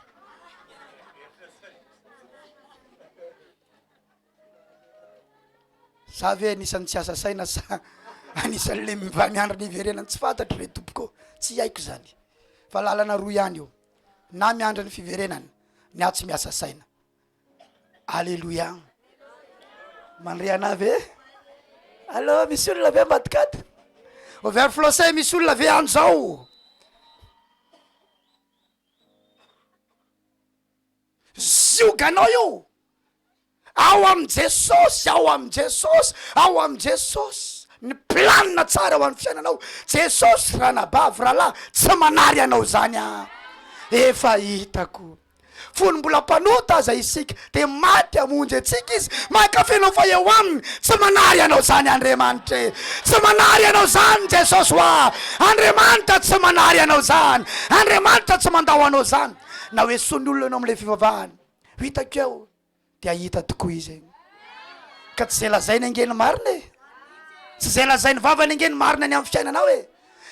Za ve anisan'ny tsy asa saina sa anisan'le mba miandry ny hiverenany? Tsy fantatro re tompoko ô, tsy haiko zany. Fa lalana roa ihany io, na miandry ny fiverenany, na tsy miasa saina. Aleloia. Mandre anah ve? Allo, misy olona ve ambadika ato? Overflosay, misy olona ve any zao? Zioganao io. Ao amin'i Jesosy, ao amin'i Jesosy, ao amin'i Jesosy. Ny planina tsara ho an'ny fiainanao. Jesosy, ranabavy, rahalahy, tsy manary anao zany aho. Efa hitako. Fony mbola mpanota aza isika, dia maty hamonjy antsika Izy. Mankafy anao fa eo Aminy. Tsy manary anao zany Andriamanitra e. Tsy manary anao zany Jesosy hoa. Andriamanitra tsy manary anao zany. Andriamanitra tsy mandao anao zany. Na ho esoin'ny olona ianao amin'ilay fivavahana. Ho hitako eo, dia hahita tokoa izy. Ka tsy izay lazainy ange ny marina e. Tsy izay lazain'ny vavany ange ny marina ny amin'ny fiainanao e.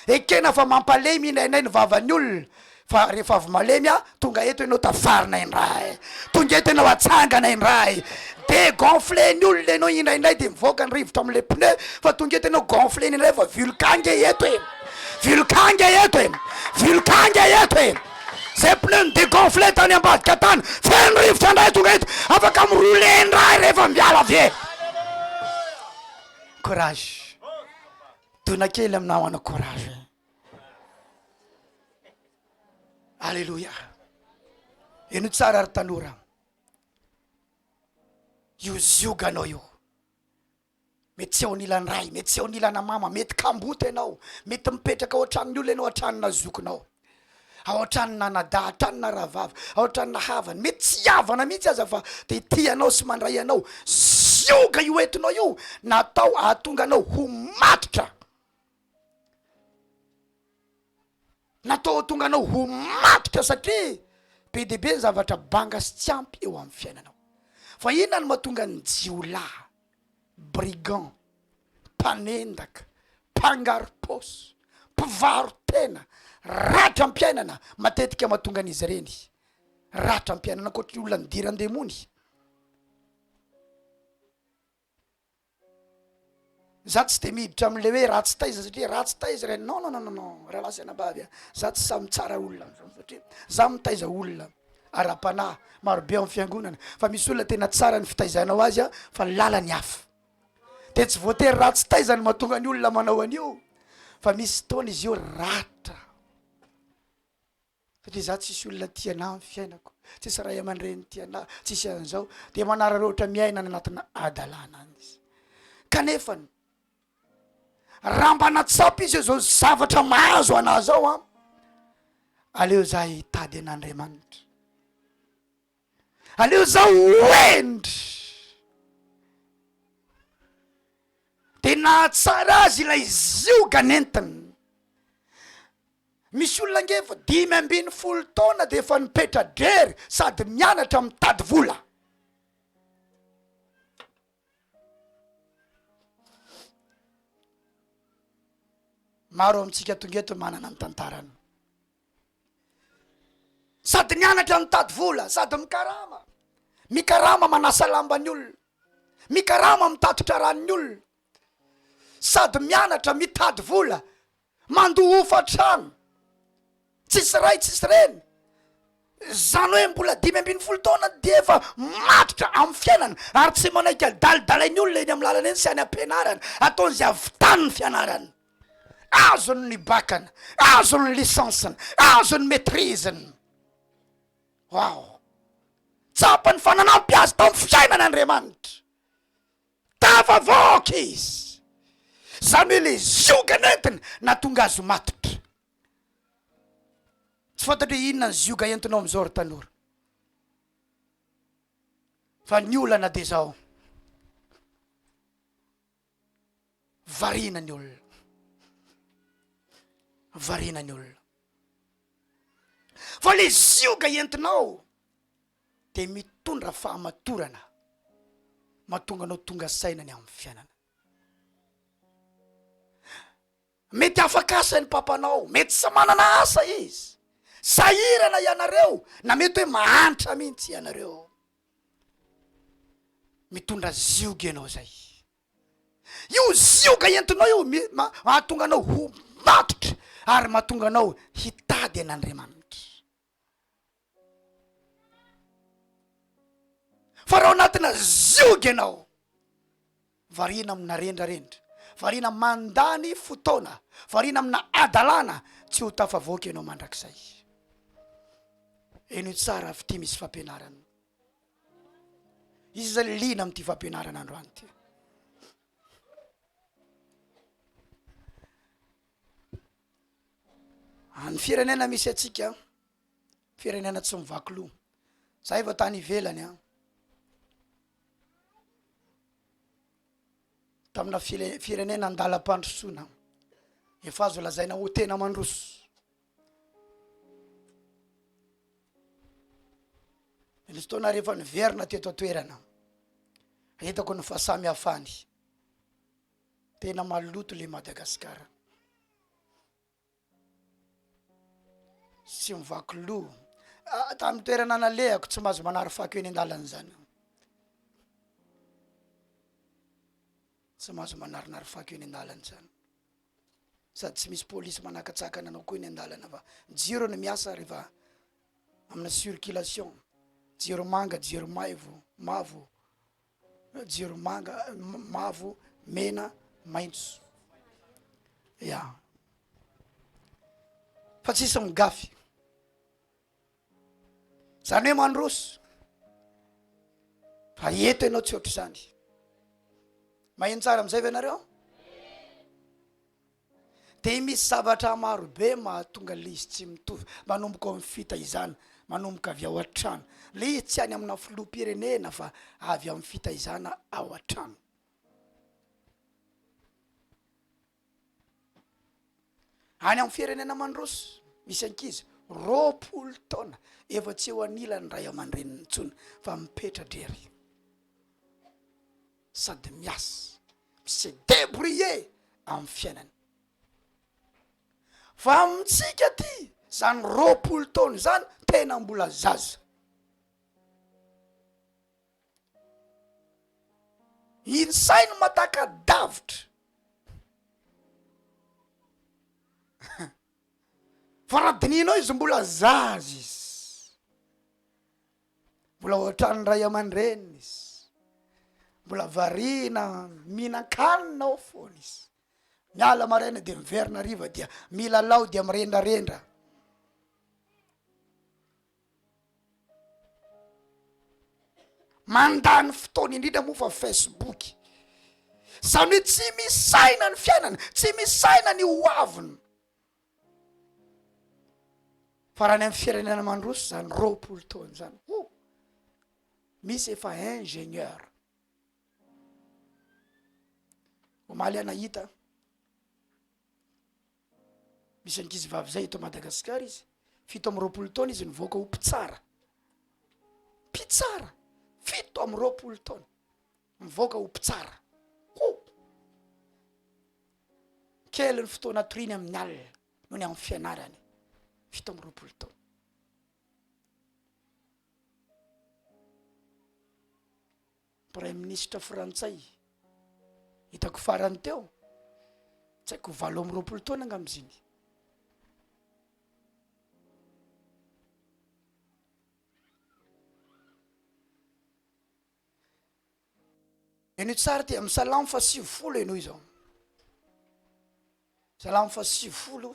Ekena fa mampalemy indraindray ny vavan'ny olona, fa rehefa avy malemy a, tonga eto ianao tafarina indray. Tonga eto ianao atsangana indray. Degonfler-ny olona ianao indraindray dia mivoaka ny rivotra amin'ilay pneu, fa tonga eto ianao gonfler-ny indray fa vulcan nge eto e. Vulcan nge eto e. Vulcan nge eto e. Zay pneu ni-degonfler tany ambadika tany, feno rivotra indray tonga eto, afaka mi-rouler indray rehefa miala avy e. Courage. Dona kely aminao anao courage. Alléluia. Henoy tsara ry tanora. Io zioganao io. Mety tsy eo anilan'ny ray, mety tsy eo anilana mama, mety kamboty ianao, mety mipetraka ao an-tranon'ny olona ianao, an-tranona zokinao, ao an-tranona anadahy, an-tranona rahavavy, ao an-tranona havana, mety tsy havana mihitsy aza fa dia tia anao sy mandray anao. Zioga io entinao io, natao hahatonga anao ho matotra. Natao hahatonga anao ho matotra satria be dia be ny zavatra banga sy tsy ampy eo amin'ny fiainanao. Fa inona no mahatonga ny jiolahy, brigand, mpanendaka, mpangaro-paosy, mpivaro-tena, ratram-piainana matetika mahatonga an'izy ireny ratram-piainana ankoatry ny olona nidiran-demony? Za tsy de miditra amle hoe ratsy taiza satria ratsy taiza reny non non non non rahalahy sy anabavy a, za tsy sahy mitsara olona amzany satria za mitaiza olona ara-panahy maro be ao am fiangonana fa misy olona tena tsara ny fitaizanao azy a fa ny lalany hafa de tsy voatery ratsy taiza no mahatonga ny olona manao an'io fa misy fotoana izy io ratra. Satria za tsisy olona tia anah amin'ny fiainako, tsisy ray aman-dreny tia anah, tsisy an'izao, dia manararaotra miaina any anatina hadalana any izy. Kanefany, raha mba natsapa izy hoe zao zavatra mahazo anah zao an, aleo za hitady an'Andriamanitra, aleo za ho hendry. Dia nahatsara azy ilay zioga nentiny. Misy olona ange efa 15 taona dia efa nipetra-drery sady mianatra mitady vola. Maro amintsika tonga eto manana ny tantarany. Sady nianatra nitady vola sady mikarama. Mikarama manasa lamba ny olona. Mikarama mitatitra rano ny olona. Sady mianatra, mitady vola, mandoa hofa-trano. Tsisy ray, tsisy reny. Zany hoe mbola 15 taona dia efa matotra amin'ny fiainana ary tsy manaiky adalidalain'ny olona eny amin'ny lalana eny sy any am-pianarana. Ataony izay hahavitany ny fianarana. Azony ny bac-ny, azony ny licence-ny, azony ny maitrise-ny. Wow! Tsapany fa nanampy azy tamin'ny fiainana Andriamanitra. Tafavoaka izy. Zany hoe le zioga nentiny nahatonga azy ho matotra. Tsy fantatro hoe inona ny zioga entinao amin'izao ry tanora. Fa ny olana dia izao. Variana ny olona. Variana ny olona. Fa le zioga entinao dia mitondra fahamatorana mahatonga anao tonga saina ny amin'ny fiainana. Mety afaka asa ny papanao, mety tsy manana asa izy, sahirana ianareo, na mety hoe mahantra mihitsy ianareo. Mitondra zioga ianao zay. Io zioga entinao io mahatonga anao ho matotra ary mahatonga anao hitady an'Andriamanitra. Fa raha ao anatina zioga ianao, variana amina rendrarendra, variana mandany fotoana, variana amina hadalana, tsy ho tafavoaka ianao mandrakizay. Henoy tsara f'ity misy fampianarana. Iza liana amin'ity fampianarana androany ity? Any firenena misy antsika, firenena tsy mivaky loha. Zahay vao tany ivelany an. Tamina firenena andalam-pandrosoana, efa azo lazaina ho tena mandroso. Nisy fotoana rehefa niverina teto an-toerana, hitako ny fahasamihafany. Tena maloto le Madagasikara. Tsy mivaky loha. Ah, tamin'ny toerana nalehako tsy mahazo manary fako eny an-dalana izany. Tsy mahazo manarinary fako eny an-dalana izany. Sady tsy misy polisy manakatsakana anao koa eny an-dalana fa jiro no miasa rehefa amina circulation. Jiro manga, jiro maivo, mavo, Jiro manga, mavo, mena, maitso. Ya. Fa tsisy migafy. Zany hoe mandroso. Fa eto ianao tsy ohatr'izany. Maheno tsara am'izay ve nareo? Dia misy zavatra maro be mahatonga le izy tsy mitovy, manomboka ao amin'ny fitaizana, manomboka avy ao an-trano. Le izy tsy any amina filoham-pirenena fa avy amin'ny fitaizana ao an-trano. Any amin'ny firenena mandroso, misy ankizy 20 taona efa tsy eo anilan'ny ray aman-dreniny intsony fa mipetra-drery. Sady miasa, mi-se debrouiller amin'ny fiainany. Fa amintsika aty, zany 20 taona izany tena mbola zaza. Iny sainy mataka-davitra. Fa raha dinihinao izy mbola zaza izy. Mbola ao an-tranon'ny ray aman-dreniny izy. Mbola variana mihinan-kanina ao foana izy. Miala maraina dia miverina hariva dia milalao dia mirendrarendra. Mandany fotoana indrindra moa fa Facebook. Izany hoe tsy misaina ny fiainana, tsy misaina ny ho aviny. Fa raha any amin'ny firenena mandroso zany 20 taona zany, oh, misy efa ingénieur. Omaly aho nahita misy ankizy vavy zay eto Madagasikara izy, 27 taona izy nivoaka ho mpitsara. Mpitsara, 27 taona mivoaka ho mpitsara. Ho! Kely ny fotoana atoriany amin'ny alina noho ny amin'ny fianarany, 27 taona. Praiminisitra frantsay hitako farany teo, tsy haiko 28 taona angamba izy iny. Henoy tsara ty, amin'ny salamo faha 90 henoy izao. Salamo faha 90.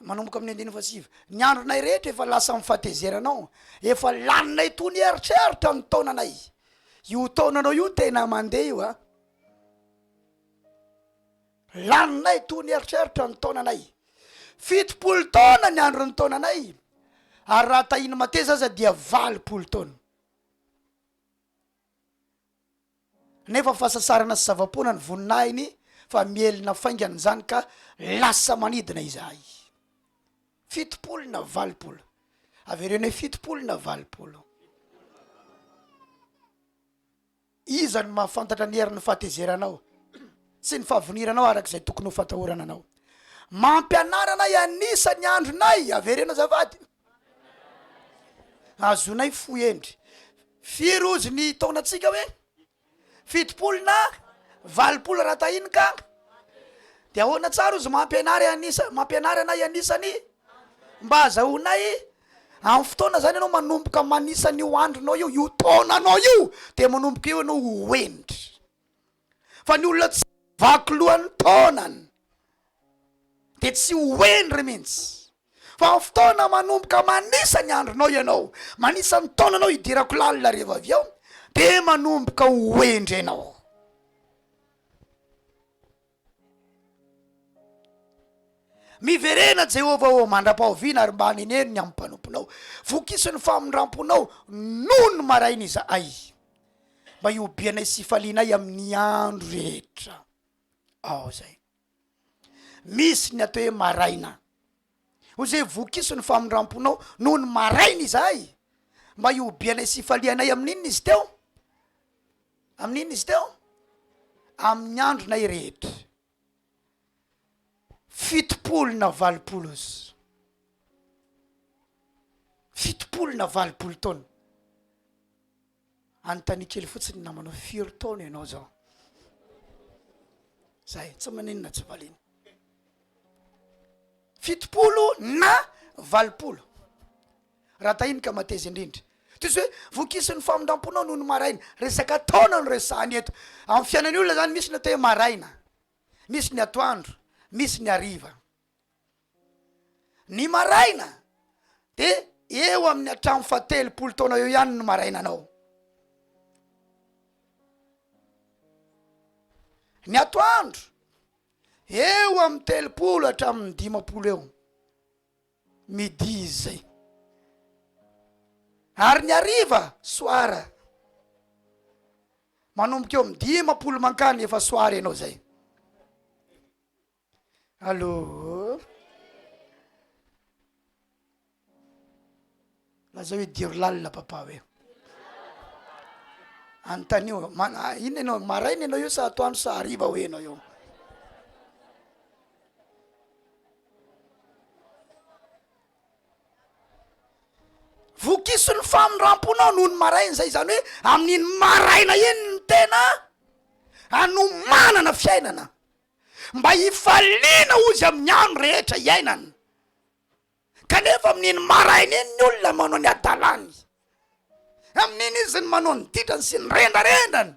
Manomboka amin'ny andininy faha 9. Ny andronay rehetra efa lasa amin'ny fahatezeranao, efa laninay toy ny eritreritra ny taonanay. Io taonanao io tena mandeha io a. Laninay toy ny eritreritra ny taonanay. 70 taona ny andron'ny taonanay, ary raha tahiny mateza aza dia 80 taona. Nefa fahasasarana sy zava-poana ny voninahiny fa mihelina faingana izany ka lasa manidina izahay. 70 na 80. Avereno hoe 70 na 80. Iza no mahafantatra ny herin'ny fahatezeranao sy ny fahavoniranao araka izay tokony ho fatahorana anao? Mampianara anay hanisa ny andronay, avereno azafady. Azonay fo hendry. Firy ozy ny taonantsika hoe? 70 na 80 raha tahiny ka. De ahoana tsara ozy mampianary hanisa, mampianara anay hanisa ny mba azahoanay amin'ny fotoana zany ianao manomboka manisa an'io andronao io, io taonanao io, de manomboka eo ianao ho hendry. Fa ny olona tsy vaky lohan'ny taonany de tsy ho hendry mihitsy. Fa amin'ny fotoana manomboka manisa ny andronao ianao, manisa ny taonanao hidirako lalina rehefa avy eo, de manomboka ho hendry ianao. Miverena, Jehovah ô, mandra-pahoviana ary mba haneneno ny amin'ny mpanomponao. Vokiso ny famindram-ponao nony maraina izahay, mba hihobianay sy hifalianay amin'ny andro rehetra. Ao izay. Misy ny atao hoe maraina. Hoy izay, vokiso ny famindram-ponao nony maraina izahay, mba hihobianay sy hifalianay amin'inona izy teo? Amin'inona izy teo? Amin'ny andronay rehetra. 70 na 80 izy. 70 na 80 taona. Anontania kely fotsiny ny namanao, firy taona ianao zao? Zay, tsy maninona tsy valiana. 70 na 80. Raha tahiny ka mateza indrindra. Toy izay hoe vokisin'ny famindram-ponao noho ny maraina. Resaka taona no resahana eto. Amin'ny fiainan'ny olona zany misy ny atao hoe maraina, misy ny atoandro, misy ny hariva. Ny maraina de eo amin'ny hatramin'ny fahatelopolo taona eo ihany no marainanao. Ny atoandro eo amin'ny 30 hatramin'ny 50 eo. Midi izy zay. Ary ny hariva, soir. Manomboka eo amin'ny 50 mankany efa soir ianao zay. Allô? Lazao hoe diro lalina papa hoe. Anontanio, ma- inona ianao, maraina ianao io sa atoandro sa hariva hoe ianao io? Vokiso ny famindram-ponao noho ny maraina izay, izany hoe amin'iny maraina iny ny tena anomanana fiainana mba hifaliana ozy amin'ny andro rehetra iainana. Kanefa amin'iny maraina iny ny olona manao ny hadalany, amin'iny izy ny manao ny ditrany sy ny rendrarendrany,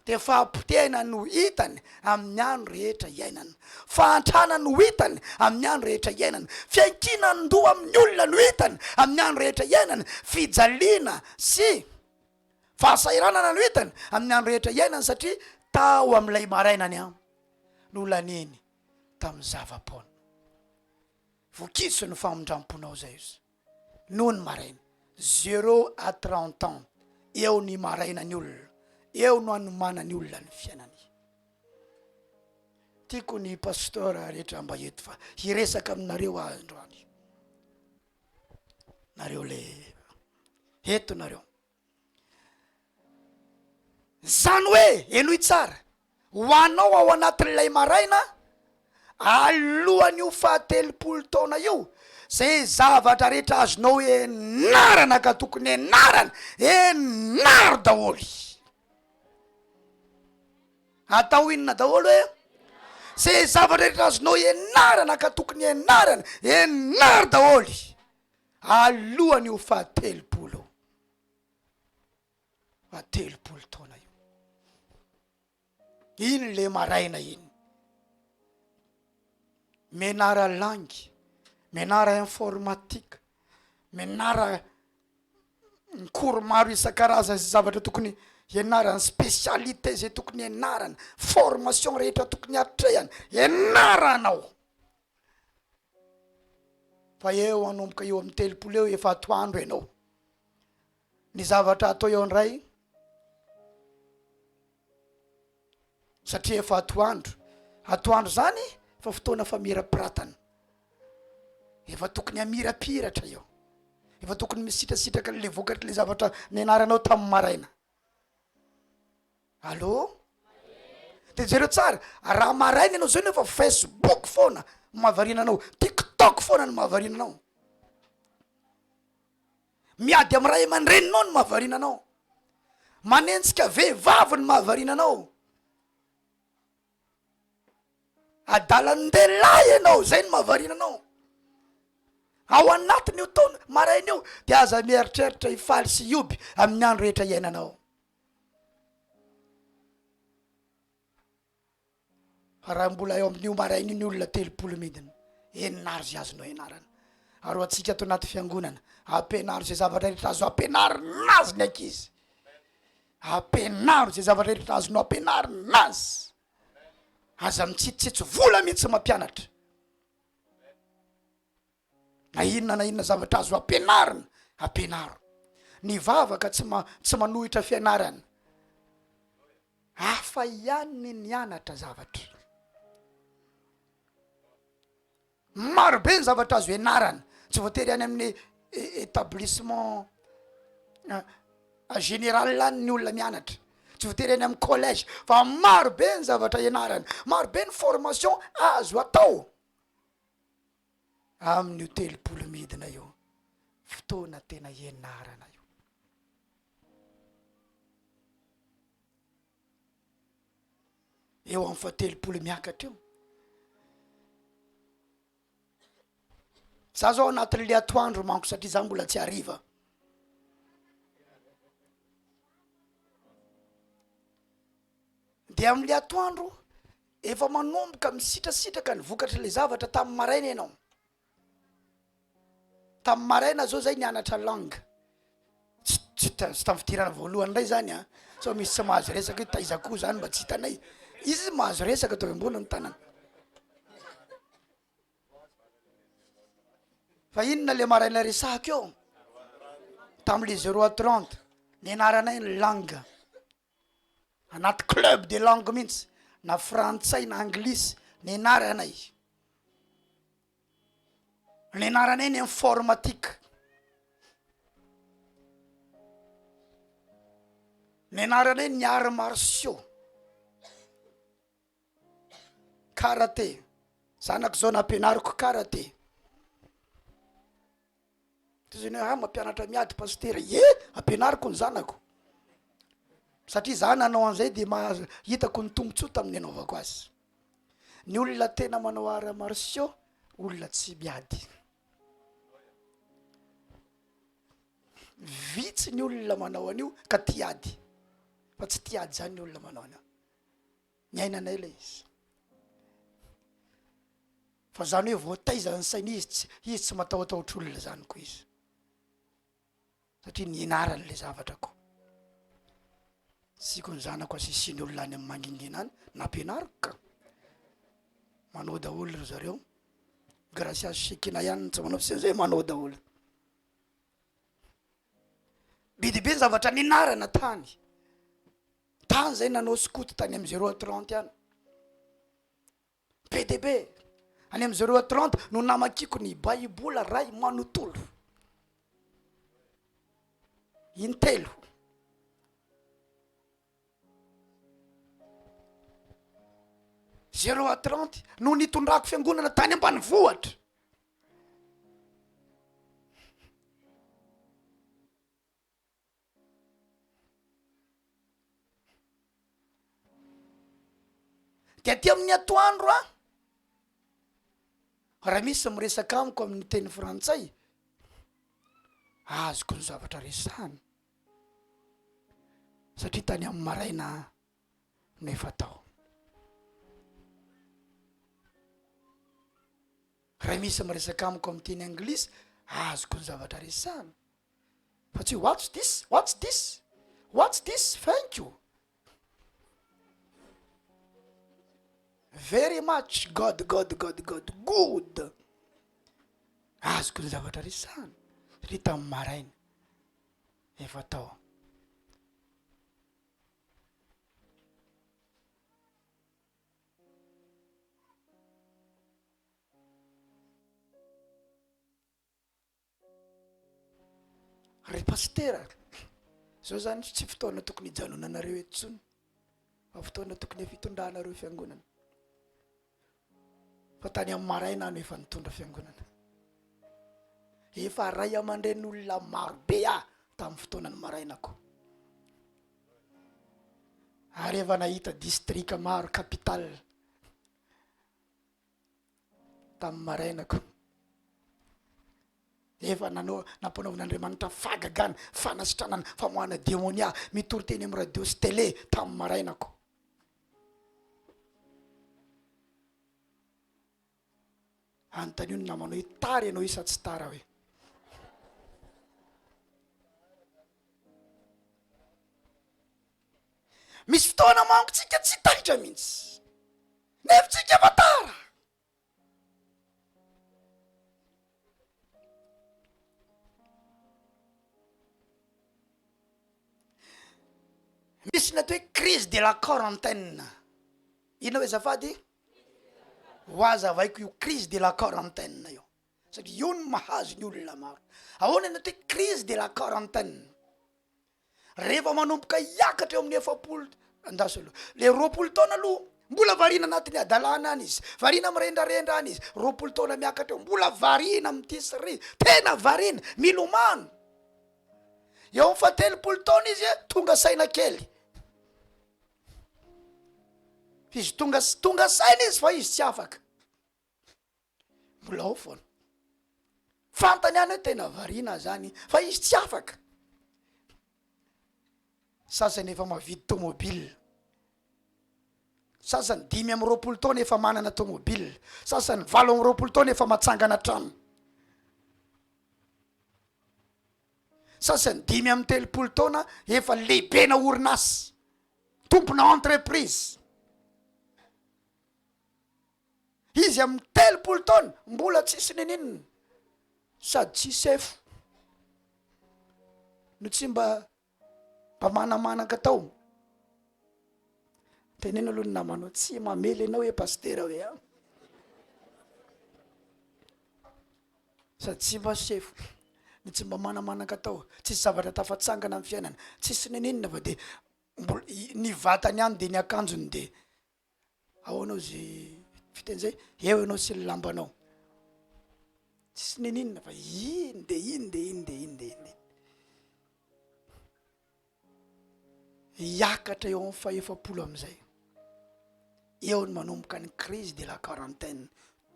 dia fahapotehana no hitany amin'ny andro rehetra iainany, fahantrana no hitany amin'ny andro rehetra iainany, fiankinan-doha amin'ny olona no hitany amin'ny andro rehetra iainany, fijaliana sy fahasahiranana no hitany amin'ny andro rehetra iainany, satria tao amin'ilay marainany no laniany tamin'ny zava-poana. Vokiso ny famindramponao zay izy noho ny maraina zéro à 30 ans eo ny maraina ny olona eo no anomanany olona ny fiainany. Tiako ny pasteur rehetra mba eto fa hiresaka aminareo aho androany. Nareo le eto nareo. Zany hoe, henoy tsara, ho anao ao anatin'ilay maraina, alohan'io fahatelopolo taona io, Zay zavatra rehetra azonao enarana ka tokony enarana, enaro daholo. Atao inona daholo e? Zay zavatra rehetra azonao enarana ka tokony enarana, enaro daholo. Alohan'ny ho fahatelopolo. Fahatelopolo taona io. Iny le maraina iny. Mianara langue, mianara informatique, mianara ny cours maro isan-karazany izay zavatra tokony hianarana, spécialité izay tokony hianarana, formation rehetra tokony hatrehana, ianaranao. Fa eo hanomboka eo amin'ny 30 eo efa atoandro ianao. Ny zavatra atao eo indray satria efa atoandro, atoandro zany fa fotoana famirapiratana, efa tokony hamirapiratra eo, efa tokony misitrasitraka an'le vokatry le zavatra nianaranao tamin'ny maraina. Allô? De jereo tsara, raha maraina ianao zao nefa Facebook foana no mahavariana anao, tiktok foana no mahavariana anao. Miady amin'ny ray aman-dreninao no mahavariana anao. Manenjika vehivavy no mahavariana anao. Adalan-dehilahy ianao, zay no mahavariana anao. Ao anatin'io taona maraina io dia aza mieritreritra hifaly sy hioby amin'ny andro rehetra iainanao. Fa raha mbola eo amin'io maraina io ny olona 30 midina, enaro izay azonao ianarana. Ary ho antsika ato anaty fiangonana, ampianaro izay zavatra rehetra azo ampianarina azy ny ankizy. Ampianaro izay zavatra rehetra azonao ampianarina azy. Aza mitsitsitsy vola mihitsy mampianatra. Na inona na inona zavatra azo ampianarina, ampianaro. Ny vavaka tsy ma- tsy manohitra fianarana. Hafa ihany ny nianatra zavatra. Maro be ny zavatra azo ianarana, tsy voatery any amin'ny établissement général any ny olona mianatra, tsy voatery any amin'ny collège fa maro be ny zavatra ianarana, maro be ny formation azo atao. Amin'io 30 midina io, fotoana tena ianarana io. Eo amin'ny faha-30 miakatra eo. Za zao anatin'le atoandro manko satria za mbola tsy hariva. De am'le atoandro efa manomboka misitrasitraka ny vokatry le zavatra tamin'ny maraina ianao. Tamin'ny maraina zao zay nianatra langue, tsy tsy ta- tsy tamin'ny fidirana voalohany ndray zany an, sao misy tsy mahazo resaka hoe taiza koa zany mba tsy hitanay, izy mahazo resaka ataovy ambony ny tanana. Fa inona le maraina resahako eo? Tam'le zéro à trente, nianaranay ny langue. Anaty club de langue mihitsy, na frantsay na anglisy, nianaranay. Nianaranay ny informatique. Nianaranay ny arts martiaux. Karate, zanako zao nampianariko karate. Toy izany hoe ah mampianatra miady pasitera, ie ampianariko ny zanako satria za nanao an'izay de mahazo hitako ny tombontsoa tamin'ny anaovako azy. Ny olona tena manao arts martiaux olona tsy miady. Vitsy ny olona manao an'io ka tia ady fa tsy tia ady zany ny olona manao an'io. Niainanay ilay izy. Fa zany hoe voataiza ny saina izy tsy izy tsy matahotahotra olona zany koa izy. Satria nianarany le zavatra ko. Tsiko ny zanako asisiany olona any amin'ny mangingina any, nampianariko ka. Manao daholo ry zareo. Gracia sy Shekina ihany no tsy manao fa zay manao daholo. Be dia be ny zavatra nianarana tany. Tany zay nanao skoto tany amin'ny zéro à trente any. Be dia be. Any amin'ny zéro à trente no namakiako ny baibola ray manontolo. Intelo. Zéro à trente no nitondrako fiangonana tany ambanivohitra. De aty amin'ny atoandro a, raha misy miresaka amiko amin'ny teny frantsay, azoko ny zavatra resahany satria tany amin'ny maraina no efa tao. Raha misy miresaka amiko amin'ny teny anglisy, azoko ny zavatra resahana. Fa tsy hoe what's this, what's this, what's this, thank you. Very much God, God, God, God, good. Azoko ny zavatra resahana. Satria tamin'ny maraina efa tao. Ry pasitera, zao zany tsy fotoana tokony hijanonanareo eto tsony fa fotoana tokony fitondranareo fiangonana. Fa tany amin'ny maraina aho no efa nitondra fiangonana. Efa ray aman-drenin'olona maro be aho tamin'ny fotoanan'ny marainako. Ary efa nahita distrika maro, capitale, tamin'ny marainako. Efa nanao, nampanaovin'Andriamanitra fahagagana, fanasitranana, famoahana demonia, mitory teny amin'ny radio sy télé tamin'ny marainako. Anontanio ny namanao hoe tara ianao io sa tsy tara hoe. Misy fotoana manko tsika tsy taitra mihitsy. Nefa tsika efa tara. Misy ny atao hoe crise de la quarantaine. Inona hoe azafady? Ho azavaiko io crise de la quarantaine io. Satria io no mahazo ny olona maro. Ahoana ny atao hoe crise de la quarantaine? Rehefa manomboka hiakatra eo amin'ny 40, andraso aloha, le 20 taona aloha, mbola variana anatin'ny hadalana any izy, variana mirendrarendra any izy, 20 taona miakatra eo, mbola variana amin'ity sy ry, tena variana, milomano. Eo amin'ny faha-30 taona izy, tonga saina kely. Izy tonga, tonga saina izy fa izy tsy afaka. Mbola ao foana. Fantany ihany hoe tena variana zany fa izy tsy afaka. Sasany efa mavidy tomobile. Sasany 25 taona efa manana tomobile. Sasany 28 taona efa matsangana trano. Sasany 35 taona efa lehibena orinasa, tompona entreprise. Izy amin'ny 30 taona mbola tsisy nininona sady tsy sefo no tsy mba mba manamanaka tao. Teneno aloha ny namanao tsy mamely ianao hoe pasitera hoe a. Sady tsy mba sefo no tsy mba manamanaka tao, tsisy zavatra tafatsangana amin'ny fiainana, tsisy nininona fa de mbola ny vatany ihany de ny akanjony de Ahoana ozy fiteny zay, eo ianao sy ny lambanao. Tsisy neninona fa iny de iny de iny de iny de iny de. Hiakatra eo amin'ny faha-40 amin'izay. Eo no manomboka ny crise de la quarantaine.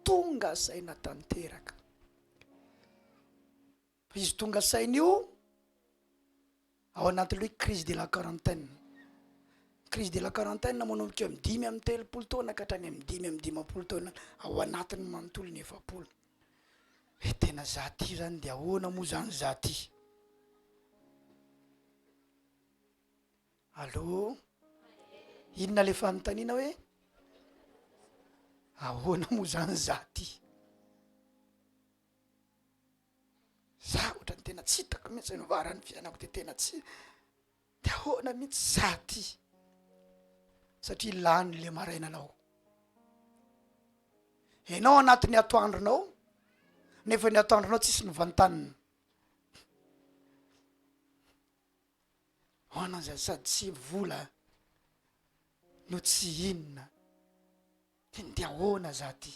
Tonga saina tanteraka. Fa izy tonga saina io, ao anatin'ilay hoe crise de la quarantaine. Crise de la quarantaine manomboka eo amin'ny 35 taona ka hatrany amin'ny 55 taona ao anatin'ny manontolo ny 40. Hoe tena za ty zany de ahoana moa zany za ty? Allô? Inona le fanontaniana hoe ahoana moa zany za ty? Za ohatran'ny tena tsy hitako mihitsy ny varan'ny fiainako de tena tsy de ahoana mihitsy za ty satria lany le marainanao ianao anatin'ny atoandronao nefa ny atoandronao tsisy ny vantanina hoana zany sady tsy vola no tsy inona de ahoana za ty.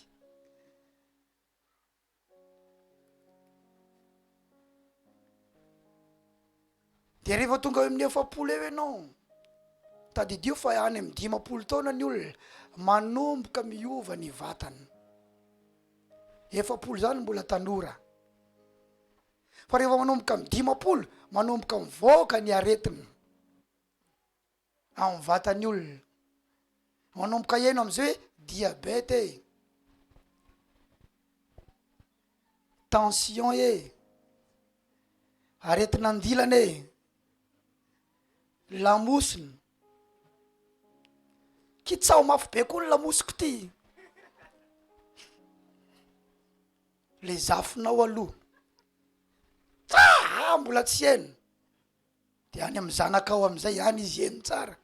Dia rehefa tonga eo amin'ny 40 eo ianao, tadidio fa any amin'ny 50 taona ny olona. Manomboka miova ny vatana. 40 zany mbola tanora. Fa rehefa manomboka amin'ny 50, manomboka mivoaka ny aretina amin'ny vatan'ny olona. Manomboka heno am'izay hoe diabète e, tension e, aretina andilana e, lamosina. Kitsaho mafy be koa ny lamosiko ty. Le zafinao aloha ah mbola tsy heno de any amy zanakao amizay any izy heno tsara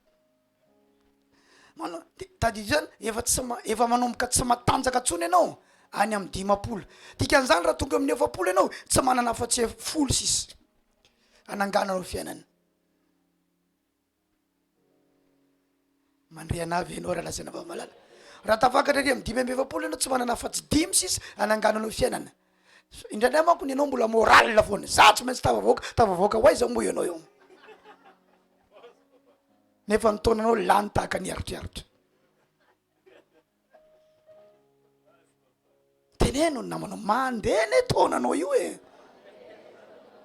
manao de tadidio zany efa tsy ma- efa manomboka tsy matanjaka ntsony ianao any amy 50, dikan'izany raha tonga amin'ny 40 ianao tsy manana afa-tsy 10 sisa anangananao fiainana. Mandre anah ve ianao rahalahy sy anabavy malala? Raha tafakatra ery amin'ny 45 ianao tsy manana afa-tsy dimy sisa hanangananao fiainana. Indraindray manko ny anao mbola moral foana, za tsy maintsy tafavoaka, tafavoaka ho aiza moa ianao eo? Nefa ny taonanao lany tahaka ny eritreritra. Teneno ny namanao, mandeha anie taonanao io e.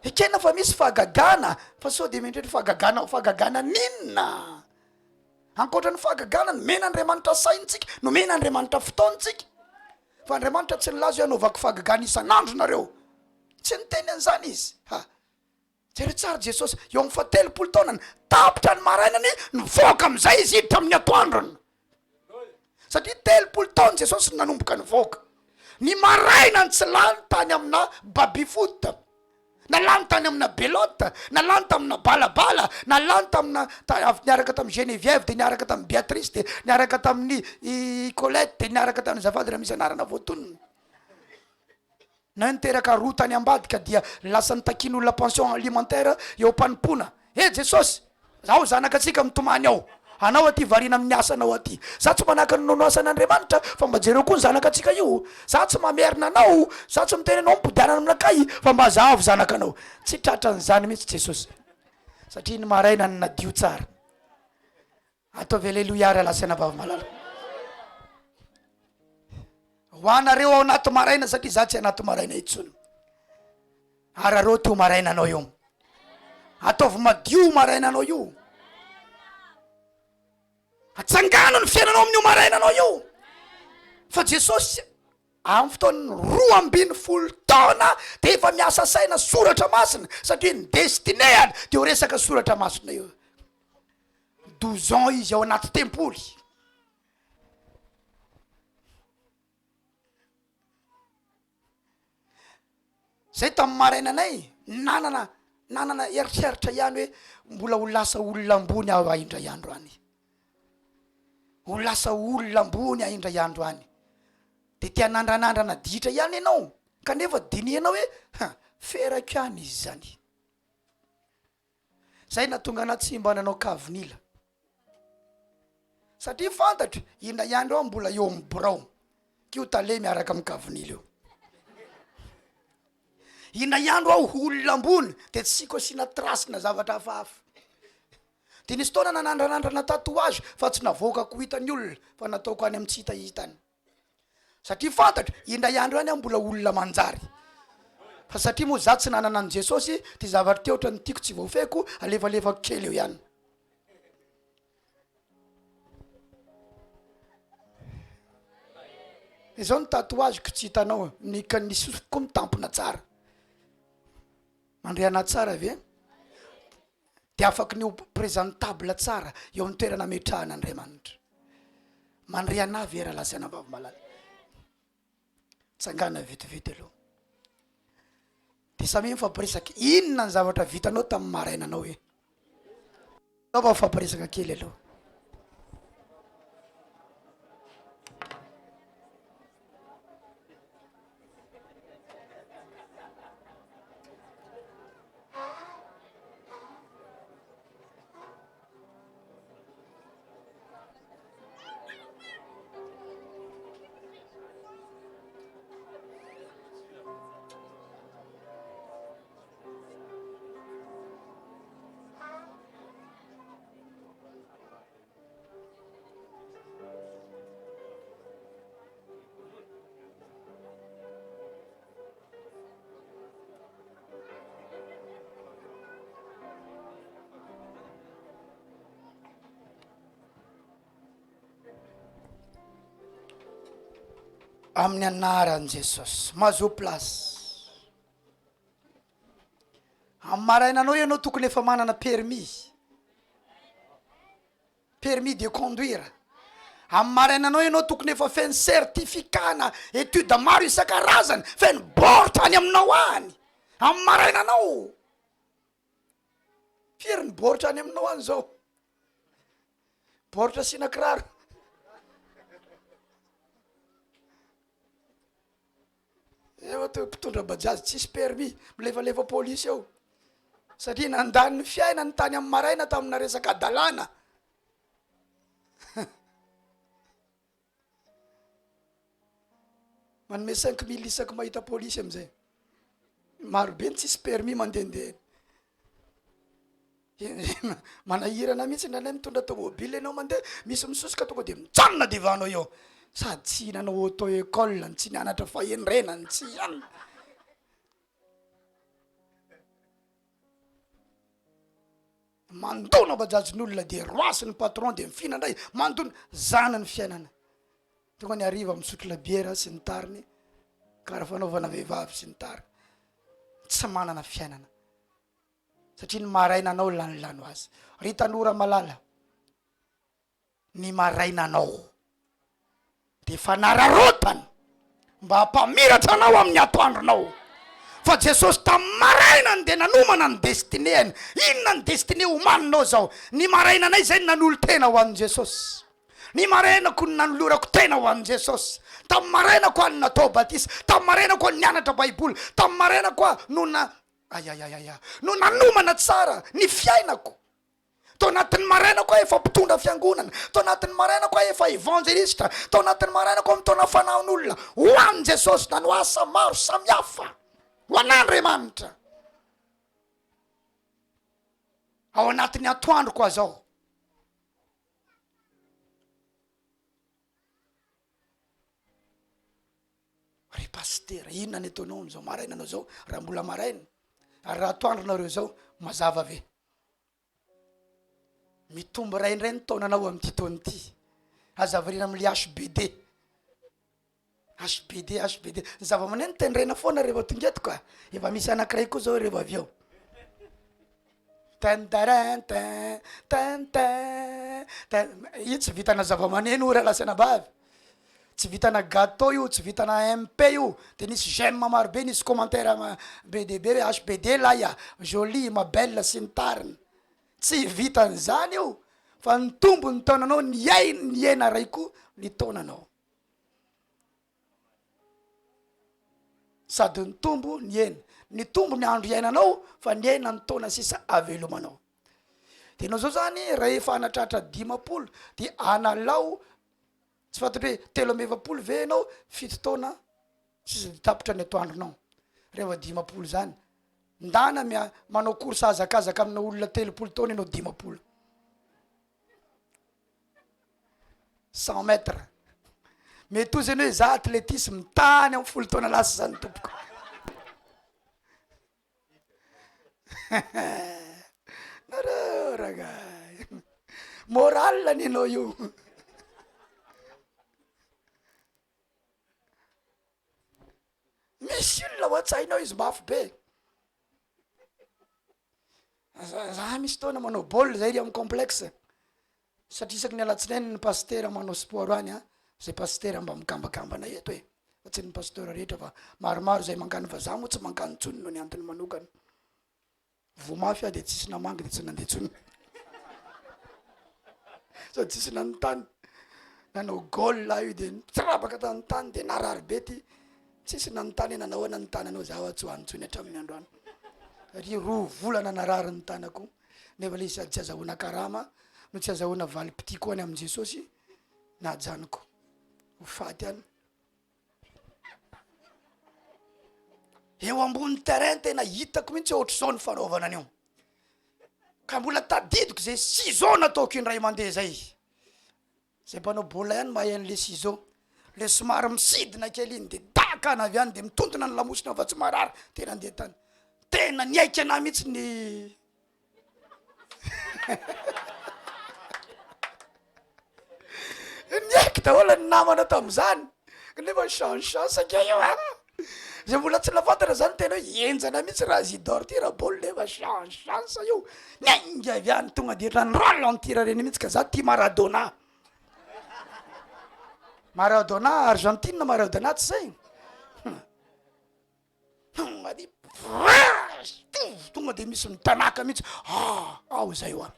Ekena fa misy fahagagana, fa sao de mieritreritra fahagagana, fahagagana n'inona? Ankoatra ny fahagagana, nomen'Andriamanitra saintsika, nomen'Andriamanitra fotoantsika. Fa Andriamanitra tsy nilaza hoe anaovako fahagagana isan'andro nareo. Tsy niteny an'izany izy. Ha. Jereo tsara Jesosy, eo amin'ny fahatelopolo taonany, tapitra ny marainany, nivoaka amin'izay izy hiditra amin'ny atoandrony. Satria 30 taona Jesosy no nanomboka nivoaka. Ny marainany tsy lany tany amina baby foot, na lany tany amina belote, na lany tamina balabala, na lany tamina ta- avy niaraka tamin'i Geneviève, de niaraka tamin'i Beatrice, de niaraka tamin'i i Colette, de niaraka tamin'ny azafady raha misy anarana voatonona. Na niteraka roa tany ambadika dia lasa nitakian'olona pension alimentaire eo am-panompoana. He Jesosy! Zaho zanakatsika mitomany ao. Anao aty variana amin'ny asanao aty. Za tsy manakana anao asan'Andriamanitra fa mba jereo koa ny zanakatsika io. Za tsy mamerina anao, za tsy miteny anao mipodianana aminakay fa mba zahavo zanakanao. Tsy tratran'izany mihitsy Jesosy. Satria ny maraina no nadio tsara. Ataovy aleloia rahalahy sy anabavy malala. Ho anareo ao anaty maraina satria za tsy anaty maraina intsony. Arareo teo maraina anao io. Ataovy madio maraina anao io. Atsangano ny fiainanao amin'io maraina anao io. Fa Jesosy amin'ny fotoan'ny 12 taona dia efa miasa saina soratra masina satria ny destinée-any dia ho resaka soratra masina io. 12 ans izy ao anaty tempoly. Zay tamin'ny marainanay nanana nanana eritreritra ihany hoe mbola ho lasa olona ambony aho aho indray andro any. Ho lasa olona ambony aho indray andro any. De te hanandranandrana ditra ihany ianao kanefa dinihanao hoe ha ferako ihany izy zany. Zay nahatonga anah tsy mba nanao kavin'ila. Satria fantatro, indray andro aho mbola eo amin'ny birao, k'io tale miaraka amin'ny kavin'ila io. Indray andro aho ho olona ambony, de tsy ko asiana trace na zavatra hafahafa. De nisy fotoana nanandranandrana tatouage fa tsy navoakako ho hitan'ny olona fa nataoko any amin'ny tsy hitahitany. Satria fantatro, indray andro ihany aho mbola olona manjary. Fa satria moa za tsy nanana an'i Jesosy, ty zavatra ty ohatran'ny tiako tsy voafehiko, alefalefako kely eo ihany. Izao ny tatouage-ko tsy hitanao, ny ka ny sofiko mitampina tsara. Mandre anah tsara ve? Dia afaky ny ho presentable tsara eo amin'ny toerana ametrahana Andriamanitra. Mandre anah ve rahalahy sy anabavy malala? Tsangana vetivety aloha. Dia samia mifampiresaka. Inona ny zavatra vitanao tamin'ny marainanao hoe? Ndao mba mifampiresaka kely aloha. Amin'ny anaran'i Jesosy. Mahazoa place. Amin'ny marainanao ianao tokony efa manana permis. Permis de conduire. Amin'ny marainanao ianao tokony efa feno certificat na étude maro isan-karazany, feno baoritra any aminao any. Amin'ny marainanao. Firy ny baoritra any aminao any zao? Baoritra asiana kiraro. Eo atao mpitondra bajaj tsisy permis, milefalefa polisy eo. Satria nandany ny fiainany tany amin'ny maraina tamina resaka hadalana. Manome 5000 isaky mahita polisy amizay. Maro be ny tsisy permis mandehandeha. Manahirana mihitsy indraindray mitondra tomobile ianao mandeha, misy misosoka tonga de mijanona devant anao eo. Sady tsy nanao auto école, no tsy nianatra fahendrena, no tsy anona. Mandona bajajin'olona de roasy ny patron de mifina ndray, mandona, zany ny fiainana. Tonga ny hariva misotro labiera sy ny tariny, karaha fanaovana vehivavy sy ny tariny. Tsy manana fiainana. Satria ny marainanao lanilany ho azy. Ry tanora malala, ny marainanao dia fanararaotana mba hampamiratra anao amin'ny atoandronao. Fa Jesosy tamin'ny marainany dia nanomana ny destinée-ny. Inona ny destinée omaninao izao? Ny marainanay izay no nanolo-tena ho an'i Jesosy. Ny marainako no nanolorako tena ho an'i Jesosy. Tamin'ny marainako aho no natao batisa. Tamin'ny marainako aho no nianatra Baiboly. Tamin'ny marainako aho no na Ayayayaya. No nanomana tsara ny fiainako. Tao anatin'ny marainako aho efa mpitondra fiangonana. Tao anatin'ny marainako aho efa evanjelista. Tao anatin'ny marainako aho mitaona fanahin'olona ho an'i Jesosy. Nanao asa maro samihafa ho an'Andriamanitra. Ao anatin'ny atoandroko aho zao. Ry pasitera, inona ny ataonao amin'izao marainanao izao raha mbola maraina? Ary raha atoandro nareo izao, mazava ve? Mitombo iray indray ny taonanao amin'ity taona ity. Aza variana amin'ilay HBD. HBD, HBD. Ny zava-maneno tendrena foana rehefa tonga eto ka. Efa misy anankiray koa izao rehefa avy eo. Tin tarin tin, tin tin, tin. Io tsy vitana zava-maneno io rahalahy sy anabavy. Tsy vitana gateau io, tsy vitana MP io, de nisy j'aime maro be, nisy commentaire be dia be hoe HBD lahy a, jolie, ma belle sy ny tariny. Tsy vitan'izany io fa nitombo ny taonanao, niaina, nihena ray koa ny taonanao. Sady nitombo nihena. Nitombo ny andro iainanao fa nihena ny taona sisa avelomanao. De ianao zao zany rehefa hanatratra 50 de analao Tsy fantatro hoe 43 ve ianao, fito taona sisa de tapitra ny atoandronao. Rehefa 50 zany, ndana mia- manao course hazakazaka amina olona 30 taona ianao 50. 100 mètres. Mety ho zany hoe za athlétisme tany amin'ny 10 taona lasa zany tompoko. Nareo rangahy. Moral ny anao io. Misy olona ao an-tsainao izy mafy be. Za misy fotoana manao baolina zay ry amin'ny complexe. Satria isaky ny alatsinainy ny pasitera manao sport any an, zay pasitera mba mikambakambana eto e, fa tsy ny pasteur rehetra fa maromaro zay mankany fa za moa tsy mankany intsony noho ny antony manokana, voa mafy aho de tsisy namangy de tsy nandeha intsony, sady tsisy nanontany, nanao goal aho io de nitsirabaka tamin'ny tany de narary be ty, tsisy nanontany hoe nanao ahoana ny tananao, za hoa tsy ho any intsony hatramin'ny androany, ry roa volana narary ny tanako. Nefa le izy sady tsy azahoana karama no tsy azahoana valim-pitia koa any amin'i Jesosy na ajanoko ho faty any. Eo ambony terrain tena hitako mihitsy hoe ohatr'izao ny fanaovana an'io. Ka mbola tadidiko zay ciseau nataoko indray mandeha zay. Zay mpanao baolina ihany mahay an'le ciseau. Le somary misidina kely iny de dakana avy any de mitontona ny lamosina fa tsy marary. Tena andeha tany. Tena niaiky anah mihitsy ny niaiky daholo ny namana tamin'izany. Nefa chance chance ange io a! Zay mbola tsy nahafantatra zany tena hoe henjana mihitsy raha Zidor ty raha baolina nefa chance chance io, niainga avy any tonga de ohatran'ny ralentir reny mihitsy ka za tia Maradona. Maradona Argentine Maradona tsy zay? Tonga de tonga de misy mitanaka mihitsy, ah ao zay hoa.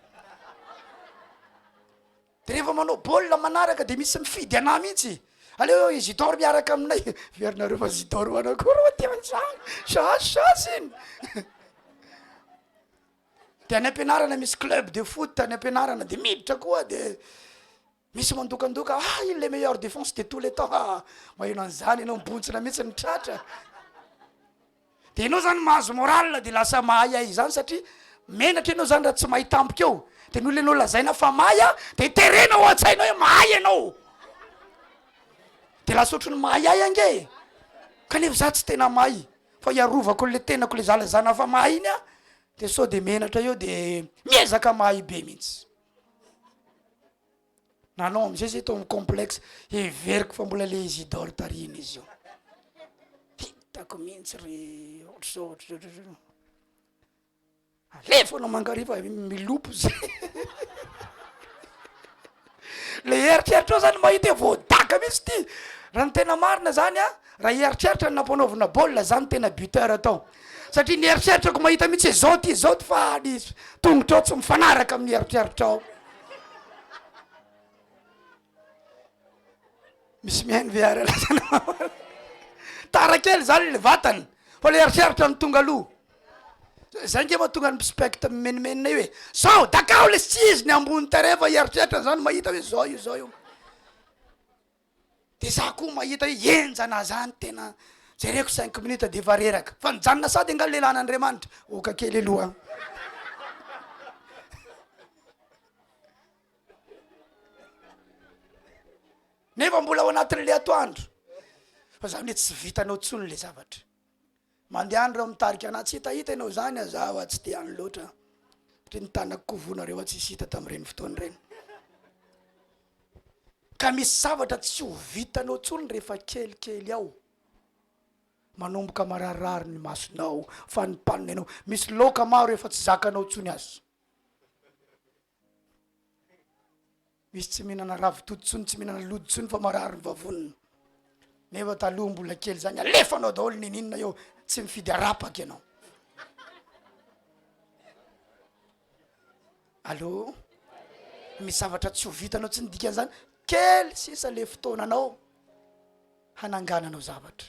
De rehefa manao baolina manaraka de misy mifidy anah mihitsy, aleo Isidore miaraka aminay, heverinareo fa Isidore manakory moa ty an'izany, chance chance iny. De any am-pianarana misy club de foot any am-pianarana de miditra koa de misy mandokandoka, ah il est meilleur défense de tous les temps, ah maheno an'izany ianao mibontsina mihitsy ny tratra. De ianao zany mahazo moral de lasa mahay ay zany satria menatra ianao zany raha tsy mahay tampoka eo, de ny olona ianao lazaina fa mahay a de terena ao an-tsainao hoe mahay ianao, de lasa ohatry ny mahay ay ange e, kanefa za tsy tena mahay fa hiarovako an'le tenako le za lazana fa mahay iny a, de sao de menatra eo de miezaka mahay be mihitsy. Nanao amizay zay tao am complexe, heveriko fa mbola le Isidore tarihina izy io, hitako mihitsy ry ohatr'izao ohatr'izao ohatr'izao, alefa anao mangariva milopy zay, le eritreritrao zany mahita hoe voadaka mihitsy ty, raha ny tena marina zany an, raha hieritreritra ny nampanaovina baolina za no tena buteur tao, satria ny eritreritrako mahita mihitsy hoe zao ty zao ty fa ny tongotrao tsy mifanaraka amin'ny eritreritrao. Misy mihaino ve ary lazaina tara kely zany le vatany fa le eritreritra no tonga aloha. Zay nge mahatonga ny mpispecte mimenomenona io e, sao dakao le tsy izy ny ambony terrain fa eritreritra zany mahita hoe zao io zao io. De za koa mahita hoe henjana zany tena jereko cinq minutes de efa reraka fa nijanona sady angaha lelan'Andriamanitra oka kely aloha an. Nefa mbola ao anatin'le atoandro fa zany hoe tsy vitanao tsony le zavatra. Mandehana ireo mitarika anah tsy hitahita ianao zany a zaho a tsy te any loatra satria ny tanako koa vonareo a tsisy hita tamin'ireny fotoana ireny. Ka misy zavatra tsy ho vitanao tsony rehefa kelikely ao. Manomboka mararirary ny masonao, fanimpanina ianao. Misy laoka maro efa tsy zakanao tsony aza. Misy tsy mihinana ravitoto tsony, tsy mihinana lody tsony fa marary ny vavoniny. Nefa taloha mbola kely zany alefanao daholo nininona eo, tsy mifidy arapaka ianao. Allô? Misy zavatra tsy ho vitanao tsy ny dikan'izany, kely sisa le fotoananao hanangananao zavatra.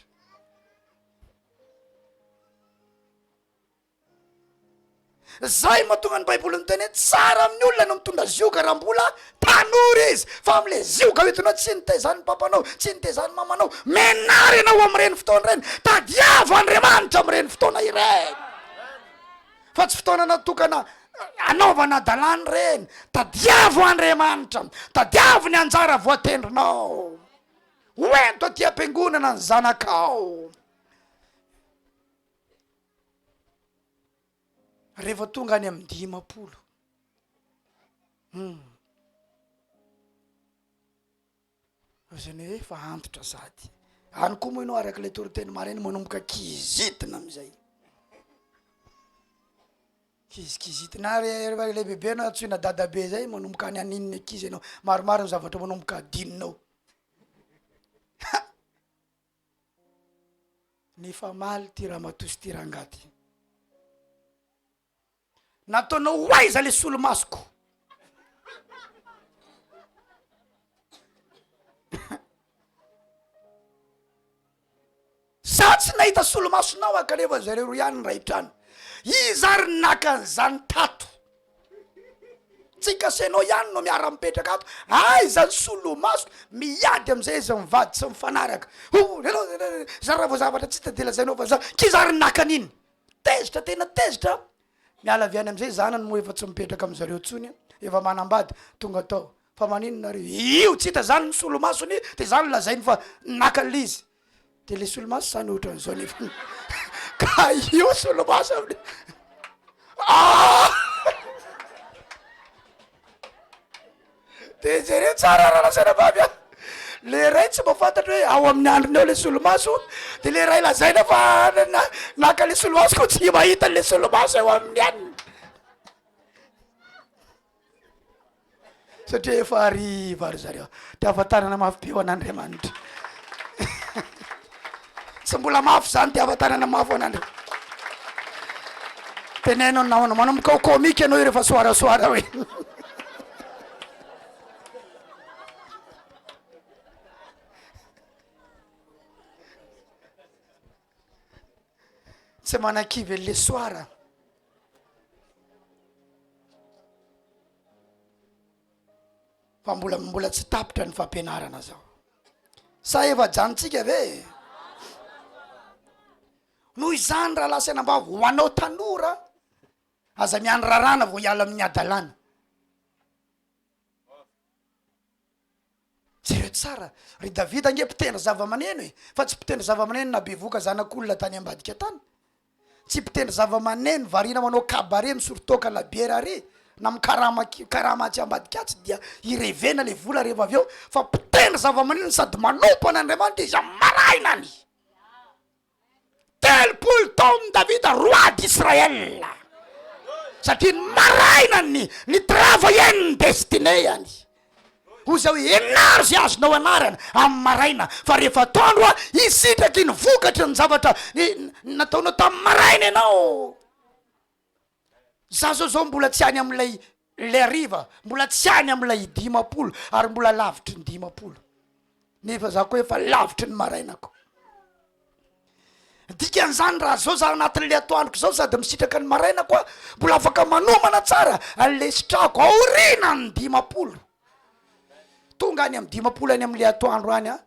Zay mahatonga ny baiboly miteny hoe tsara amin'ny olona no mitondra zioga raha mbola tanora izy fa amle zioga hoentinao tsy nitaizan'ny papanao tsy nitaizan'ny mamanao menara ianao amin'ireny fotoana ireny tadiavo Andriamanitra amin'ireny fotoana ireny fa tsy fotoana natokana anaovana adalàna ireny tadiavo Andriamanitra tadiavo ny anjara voatendrinao hoento aty am-piangonana ny zanakao Rehefa tonga any amin'ny 50. Hum. Zany hoe efa antitra sady. Any koa moa ianao araka ilay toriteny maraina manomboka kizitina amin'izay. Kizikizitina ary rehefa ilay bebe anao antsoina dadabe zay manomboka any haninona ankizy ianao. Maromaro ny zavatra manomboka adinonao. Nifamaly ty ramatoa sy ty rangahy ty. Nataonao ho aiza le solomasoko? Za tsy nahita solomasonao aho kanefa zareo roa ihany niray trano. Iza ary naka an'izany tato? Tsika sy enao ihany no miara mipetraka ato, aiza ny solomaso, miady amizay izy mivady tsy mifanaraka, za raha vao zavatra tsy hita de lazainao fa za, k'iza ary naka an'iny? Tezitra tena tezitra, miala avy any amizay zanany moa efa tsy mipetraka amizareo tsony, efa manambady, tonga tao, fa maninona nareo, io tsy hita zany ny solomasony de zany lazainy fa naka an'le izy, De le solomaso zany ohatran'izao nefa ka io solomaso aminy ah! De jereo tsara raha lazaina vavy a! Le ray tsy mba fantatra hoe ao amin'ny andriny ao le solomaso, de le ray lazaina fa naka le solomaso ko tsy mahita le solomaso eo amin'ny aniny. Satria efa hariva ry zareo. Tiavan-tanana mafy be ho an'Andriamanitra. Tsy mbola mafy zany tiavan-tanana mafy ho an'Andriamanitra. Teneno ny namanao, manomboka ho comique ianao rehefa soarasoara hoe. Tsy manakivy an'le soara. Fa mbola mbola tsy tapitra ny fampianarana zao. Sa efa ajanontsika ve e? Noho izany rahalahy sy anambavy, ho anao tanora, aza miandry raràna vao hiala amin'ny hadalana. Jereo tsara, ry Davida ange mpitendry zava-maneno e, fa tsy mpitendry zava-maneno nabevoka zanak'olona tany ambadika tany. Tsy mpitendry zava-maneno variana manao cabaret misotro toaka labiera ary na mikarama karama atsy ambadika atsy dia irevena le vola rehefa avy eo fa mpitendry zava-maneno sady manompo an'Andriamanitra izy amin'ny marainany. 30 taon'i Davida roi d'Israël satria ny marainany ny travailler ny destinée-any. Hoy zay hoe ianaro zay azonao anarana amin'ny maraina fa rehefa atoandro a hisitraky ny vokatry ny zavatra nataonao tamin'ny maraina ianao. Za zao zao mbola tsy any amin'ilay le hariva, mbola tsy any amin'ilay 50 ary mbola lavitry ny 50 nefa za koa efa lavitry ny marainako. Dikan'izany raha zao za anatin'le atoandroko zao sady misitraka ny marainako aho, mbola afaka manomana tsara an'le sitrahako aorianan'ny 50. Tonga any amin'ny 50 any amin'le atoandro any aho,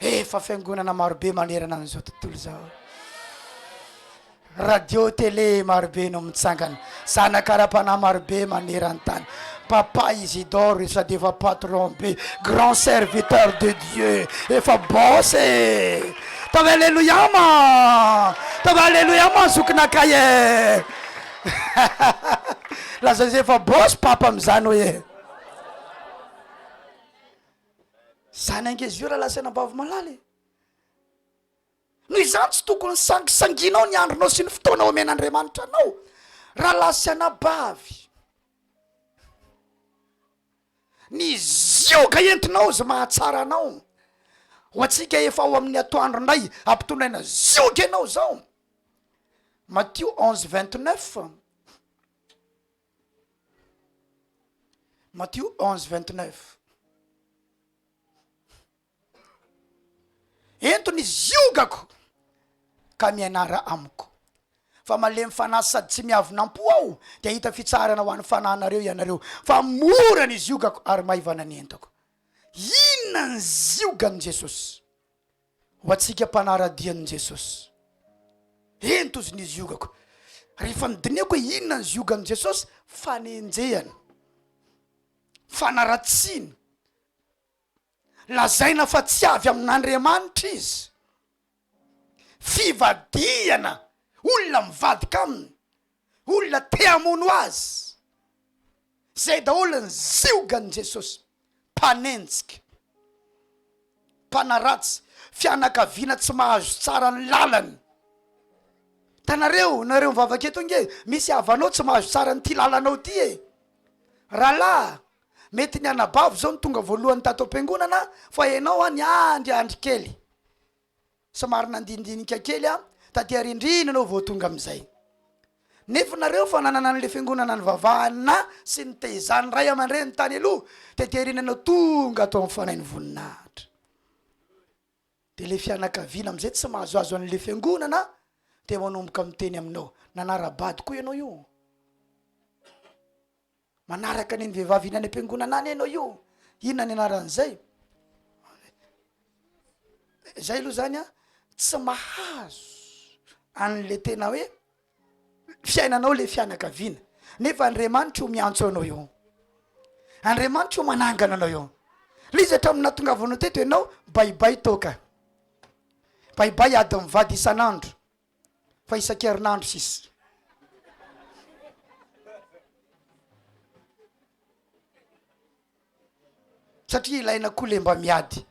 efa fiangonana marobe manerana an'izao tontolo izao. Radio, télé marobe no mitsangana, zanaka ara-panahy marobe maneran-tany. Papa Isidore sady efa patron be, grand serviteur de Dieu, efa boss e! Ataovy aleloia ma! Ataovy aleloia ma zokinakay e! Lazao izy efa boss papa amizany hoe. Zany ange izy io rahalahy sy anabavy malala e! Noho izany tsy tokony sangisanginao ny andronao sy ny fotoana omen'Andriamanitra anao, rahalahy sy anabavy. Ny zioga entinao izay mahatsara anao. Ho antsika efa ao amin'ny atoandro indray, ampitondraina zioga ianao izao. Matio 11 29. Matio 11 29. Ento ny ziogako ka mianara amiko, fa malemy fanahy sady tsy miavona am-po aho, dia hahita fitsaharana ho an'ny fanahinareo ianareo, fa mora ny ziogako ary maivana ny entako. Inona ny ziogan'i Jesosy ho antsika mpanara-dia an'i Jesosy? Ento izy ny ziogako. Rehefa nodinihako hoe inona ny ziogan'i Jesosy, fanenjehana, fanaratsiana, Lazaina fa tsy avy amin'Andriamanitra izy. Fivadihana, olona mivadika aminy, olona te hamono azy. Zay daholo ny ziogan'i Jesosy. Mpanenjika, mpanaratsy, fianakaviana tsy mahazo tsara ny lalany. Hitanareo, nareo mivavaka eto ange, misy havanao tsy mahazo tsara an'ity lalanao ity e. Rahalahy, Mety ny anabavy zao no tonga voalohany tato am-piangonana fa ianao an niandriandry kely. Somary nandinidinika kely an, taty arindrina ianao vao tonga amin'izay. Nefa nareo fa nanana an'le fiangonana nivavahana sy nitezan'ny ray aman-dreny tany aloha, taty aoriana ianao tonga ato amin'ny fanahin'ny voninahitra. De le fianakaviana amin'izay tsy mahazoazo an'le fiangonana de manomboka miteny aminao, nanara-bady koa ianao io. Manaraka an'iny vehivavy iny any am-piangonana any ianao io. Inona ny anaran'izay? Zay aloha zany a, tsy mahazo an'le tena hoe fiainanao le fianakaviana. Nefa Andriamanitra io miantso anao io. Andriamanitra io manangana anao io. Le izy hatramin'ny nahatongavanao teto ianao, baibay toaka. Baibay ady mivady isan'andro. Fa isan-kerinandro sisa. Satria ilaina koa le mba miady.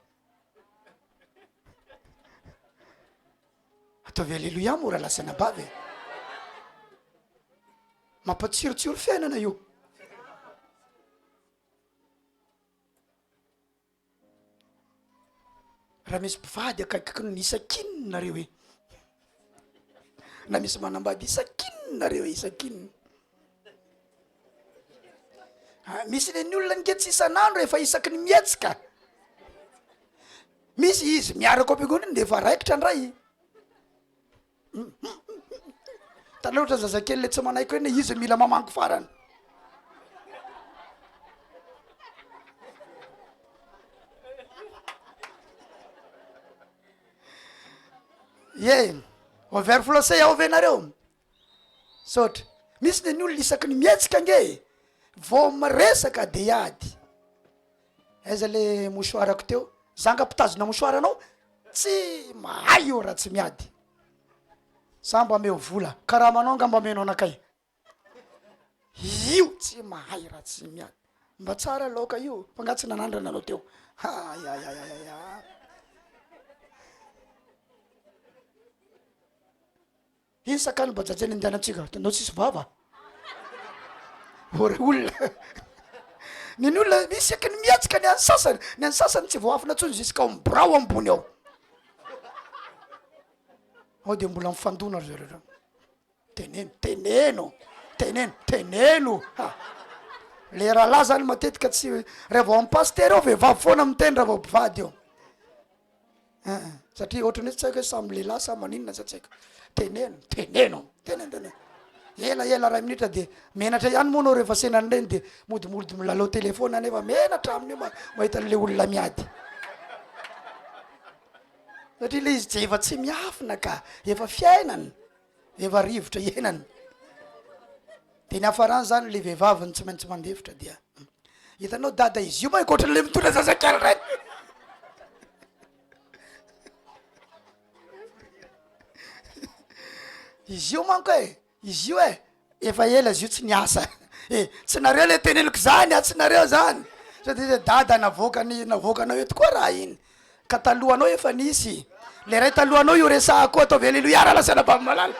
Ataovy aleloia moa rahalahy sy anabavy e. Mampatsirotsiro fiainana io. Raha misy mpivady akaikikiny isakinina nareo e, na misy manambady isakinina nareo e, isakinina. Ah, misy le ny olona nge tsy isan'andro efa isaky ny mihetsika. Misy izy miaraka ao am-piangonana de efa raikitra ndray. Hitanao ohatra zazakely le tsy manaiky hoe izy mila mamango farany. Ye, overflosé ao ve nareo? Saotra. Misy ny olona isaky ny mihetsika ange e, vao miresaka de ady. Aiza le mouchoir-ko teo? Za nga mpitazona mouchoir anao? Tsy mahay io raha tsy miady. Za mba omeo vola, karamanao angamba omenao anakay. Io tsy mahay raha tsy miady. Mba tsara laoka io, fa nga tsy nanandrana anao teo. Ayayayaya. Iny sakany bajaj iny andehanantsika, nao tsisy vava. Ô ry olona, ny ny olona misy eky ny mihetsika ny an'ny sasany, ny an'ny sasany tsy voaafina intsony jusqu'à ao birao ambony ao. Ao de mbola mifandona ry zareo reo. Teneno, teneno, teneno, teneno ha. Le rahalahy zany matetika tsy, raha vao amy pasitera ao vehivavy foana miteny raha vao mpivady eo. Aa satria ohatrany hoe tsy haiko hoe samy lehilahy sa maninona sa tsy haiko. Teneno, teneno, teneno, teneno. Ela ela ray minitra de menatra ihany moa anao rehefa sena an'ireny de modimody milalao telephone nefa menatra amin'io mahita an'le olona miady. Satria le izy tsy efa tsy miafina ka, efa fiainana, efa rivotra iainana. De ny hafarany zany le vehivavy no tsy maintsy mandefitra dia hitanao dada izy io manko ohatran'le mitondra zazakely reny. Izy io manko e, izy io e, efa ela izy io tsy niasa e, tsy nareo le teneniko zany a, tsy nareo zany, satria dada navoakany navoakanao eto koa raha iny. Ka talohanao efa nisy. Le ray talohanao io resahako io ataovy aleloia raha lasa anabavy malala.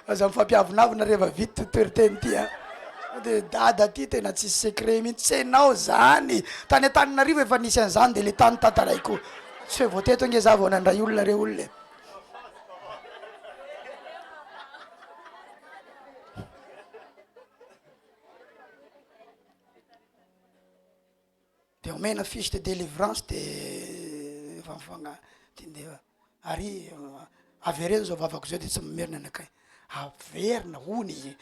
Aza mifampiavonavona rehefa vita ty toriteny ty a. De dada ty tena tsisy secret mihitsy, tsy enao zany. Tany Antananarivo efa nisy an'izany de le tany tantaraiko. Tsy hoe vao teto ange za vao nandray olona re olona e. De omena fiche de délivrance de efa mifagna- de ary avereno zao vavako zao de tsy mamerina anakay, averina hono izy,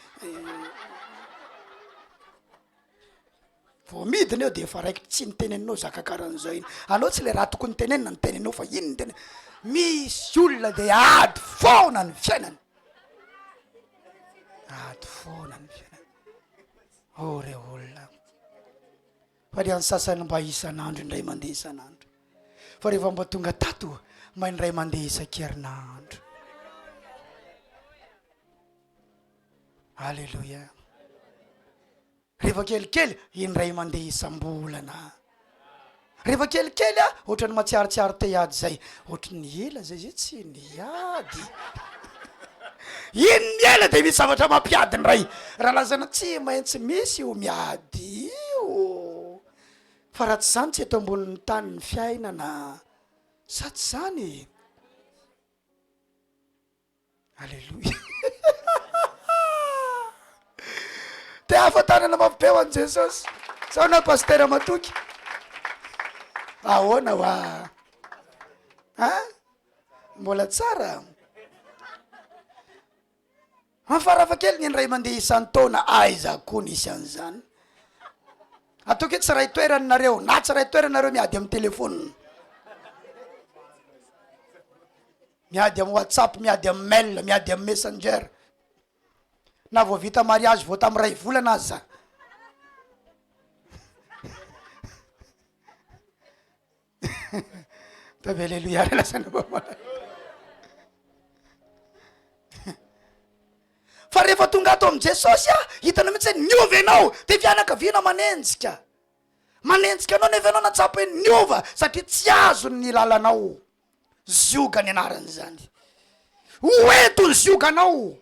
vao midina eo de efa raikitra tsy niteneninao zaka karan'zao iny, aleo tsy le raha tokony tenenina no teneninao fa iny no tena, misy olona de ady foana ny fiainany. Ady foana ny fiainana. Oh re olona. Fa ny an'ny sasany mba isan'andro indray mandeha isan'andro. Fa rehefa mba tonga tato, mba indray mandeha isan-kerinandro. Alléluia. Rehefa kelikely, indray mandeha isam-bolana. Rehefa kelikely aho, ohatran'ny mahatsiarotsiaro te hiady zay. Ohatran'ny ela zay zay tsy niady. Iny ny ela de misy zavatra mampiady indray. Raha lazaina tsy maintsy misy io miady io. Fa raha tsy zany tsy eto ambonin'ny tany ny fiainana. Sa tsy zany e? Aleloia. Te hahafantarana mafy be ho an'i Jesosy. Sao na pasitera matoky. Ahoana hoa? Hein? Mbola tsara. An farafahakeliny indray mandeha isan-taona aiza koa nisy an'izany. Ataoko hoe tsy ray toerana nareo na tsy ray toerana nareo miady amin'ny telephone. Miady am whatsapp, miady am mail, miady am messenger. Na vao vita mariage vao tam ray volana aza. Ataovy aleloia ry lazaina mba Fa rehefa tonga ato amin'i Jesosy aho, hitanao mihitsy hoe niova ianao, dia fianakaviana manenjika. Manenjika anao nefa ianao nahatsapa hoe niova satria tsy azony ny lalanao. Zioga ny anaran'izany. Ho ento ny zioganao.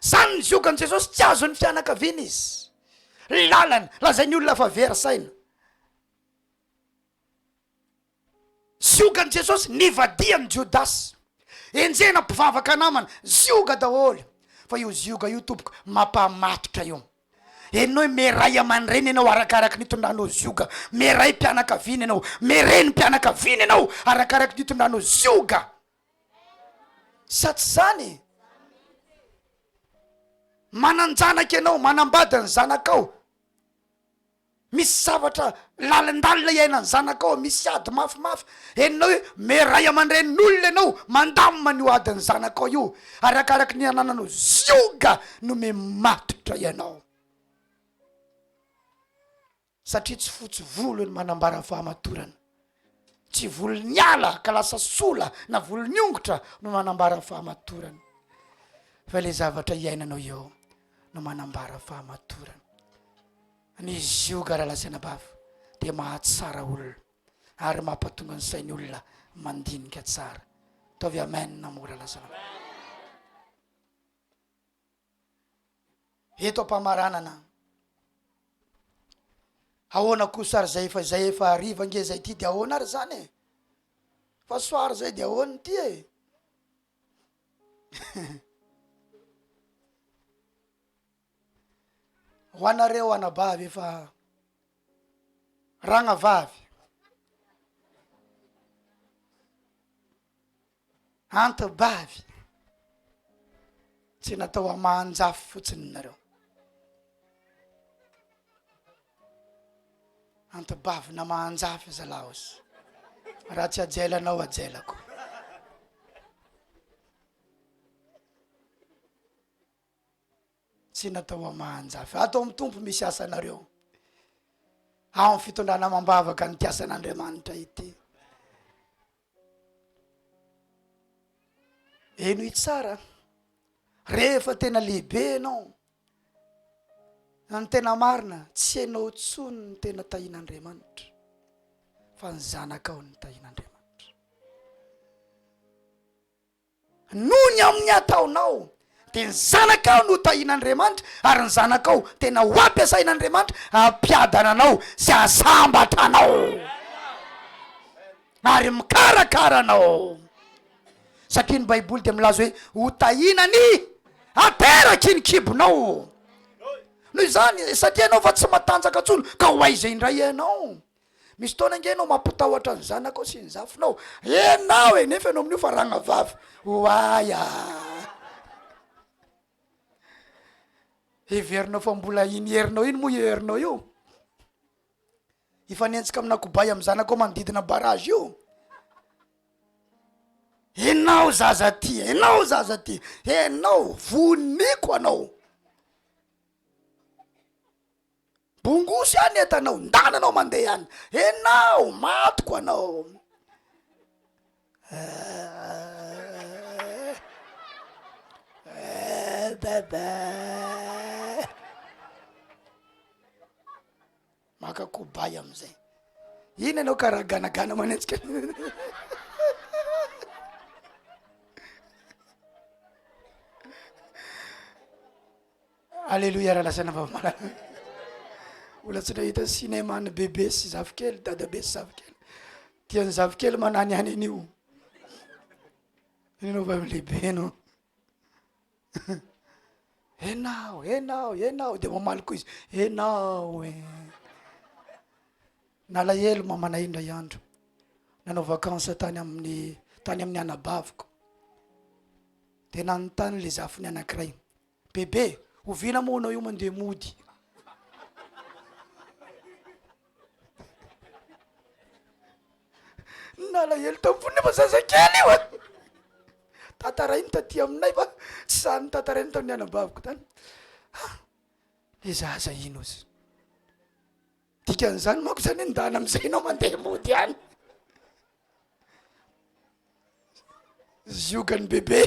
Zany ny ziogan'i Jesosy, tsy azon'ny fianakaviana izy. Lalana, lazain'ny olona fa very saina. Ziogan'i Jesosy, nivadihan'i Jodasy. Enjehina mpivavaka namana, zioga daholo. Fa io zioga io tompoko, mampamatotra io. Enao hoe me ray aman-dreny ianao arakaraky ny itondranao zioga, me raim-pianakaviana ianao, me renim-pianakaviana ianao arakaraky ny itondranao zioga. Sa tsy zany e? Manan-janaka ianao, manambady ny zanakao, misy zavatra lalindalina iainan'ny zanakao, misy ady mafimafy, henonao hoe me ray aman-drenin'olona ianao, mandamina an'io adin'ny zanakao io, arakaraky ny anananao zioga no me matotra ianao. Satria tsy fotsy volo ny manambara fahamatorana, tsy volon'ny ala ka lasa sola na volon'ny ongotra no manambara fahamatorana, fa ilay zavatra iainanao eo no manambara fahamatorana. Ny zioga rahalahy sy anabavy dia mahatsara olona ary mampatonga ny sain'ny olona mandinika tsara. Ataovy amen moa rahalahy sy anabavy. Eto am-pamaranana, ahoana kosa ary zay efa zay efa hariva nge zay ty de ahoana ary zany e? Fa soir zay de ahoana ty e? Ho anareo anabavy efa ragnavavy, Anti-bavy, tsy natao hamahan-jafy fotsiny nareo. Anti-bavy namahan-jafy zalahy ozy. Raha tsy ajelanao ajelako. Tsy natao hamahan-jafy. Ato amin'ny Tompo misy asanareo. Ao amin'ny fitondrana amam-bavaka ny asan'Andriamanitra ity. Henoy tsara, rehefa tena lehibe ianao, na ny tena marina, tsy ianao intsony no tena tahian'Andriamanitra, fa ny zanakao no tahian'Andriamanitra. Noho ny amin'ny ataonao, dia ny zanakao no tahian'Andriamanitra, ary ny zanakao tena ho ampiasain'Andriamanitra hampiadana anao sy hahasambatra anao ary mikarakara anao. Satria ny Baiboly dia milaza hoe ho tahiana ny ateraky ny kibonao. Noho izany, satria ianao fa tsy matanjaka intsony, ka ho aiza indray ianao? Misy fotoana ange ianao mampitahotra ny zanakao sy ny zafinao, enao e, nefa ianao amin'io fa ragnavavy, oay a! Heverinao fa mbola iny herinao iny moa io herinao io? Hifanenjika amina kobay amin'ny zanakao manodidina barrage io? Enao zaza ty, enao zaza ty, enao voniko anao. Bongosy any entanao, ndana anao mandeha any, enao matiko anao. Bebe. Maka kobay amizay. Iny ianao karaha ganagana manenjika. Aleloia raha lazaina vava malala. Mbola tsy nahita cinéma ny bebe sy zafikely, dadabe sy zafikely. Tian'ny zafikely manany any an'io. Ianao va lehibe ianao. Enao, enao, enao, de mamaly koa izy, enao e. Nalahelo mamanay indray andro. Nanao vacances tany amin'ny tany amin'ny anabaviko. De nanontany le zafiny anankiray. Bebe, oviana moa anao io mandeha mody? Nalahelo tamin'ny fony nefa zazakely io e. Tantarainy taty aminay fa tsy sahy notantarainy tamin'ny anabaviko tany. Ah, le zaza ino izy. Dikan'izany manko zany hoe ndana am'izay ianao mandeha mody any. Ziogan'i bebe,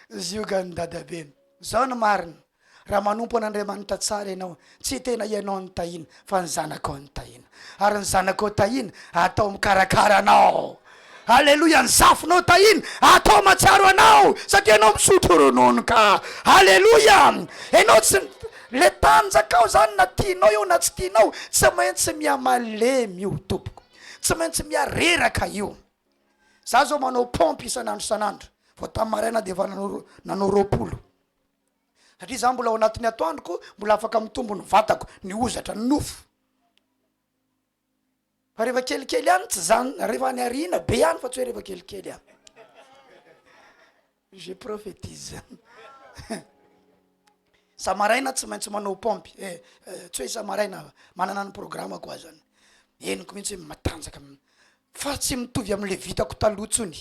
ziogan'i dadabe. Zao no marina, Raha manompo an'Andriamanitra tsara ianao, tsy tena ianao no tahiana fa ny zanakao no tahiana. Ary ny zanakao tahiana, atao mikarakara anao. Aleloia, ny zafinao tahiana, atao mahatsiaro anao satria ianao misotro ronono ka. Aleloia! Ianao tsy, le tanjakao zany na tianao io na tsy tianao, tsy maintsy mihamalemy io tompoko. Tsy maintsy mihareraka io. Za zao manao pompe isan'andro isan'andro, vao tamin'ny maraina de efa nanao nanao 20. Satria za mbola ao anatin'ny atoandroko, mbola afaka mitombo ny vatako, ny hozatra, ny nofo. Fa rehefa kelikely ihany tsy zany, rehefa any aoriana be ihany fa tsy hoe rehefa kelikely ihany. Je prophétise. Za maraina tsy maintsy manao pompe, eh, eh, tsy hoe isa maraina, manana ny programme-ko aho zany. Henoko mihitsy hoe matanjaka, fa tsy mitovy am'le vitako taloha tsony.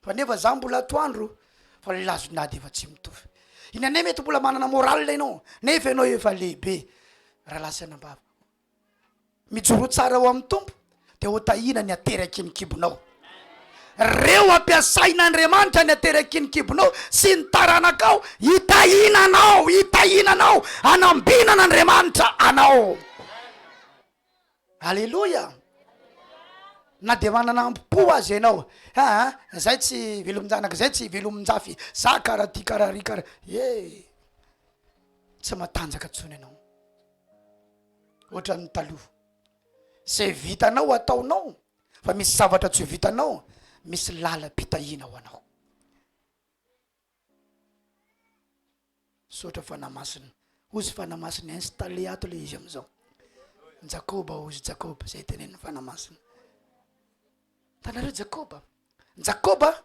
Fa nefa za mbola atoandro fa le lazon'ady efa tsy mitovy. Indraindray mety mbola manana moral ianao nefa ianao efa lehibe. Rahalahy sy anabavy, mijoroa tsara ao amin'ny Tompo de ho tahiana ny ateraky ny kibonao. Reo ampiasain'Andriamanitra ny ateraky ny kibonao sy ny taranakao hitahiana anao, hitahiana anao, hanambinan'Andriamanitra anao. Aleloia! Na dia manana ambo-po aza ianao, aa zay tsy velomin-janaka zay tsy velomin-jafy, za karaha ty karaha ry karaha, eh! Tsy matanjaka intsony ianao, ohatran'ny taloha. Zay vitanao ataonao, fa misy zavatra tsy ho vitanao, misy lalam-pitahiana ho anao. Misaotra Fanahy Masina. Hozy Fanahy Masina installé ato le izy amizao. Jakoba hozy Jakoba zay tenenin'ny Fanahy Masina. Hitanareo Jakoba? Jakoba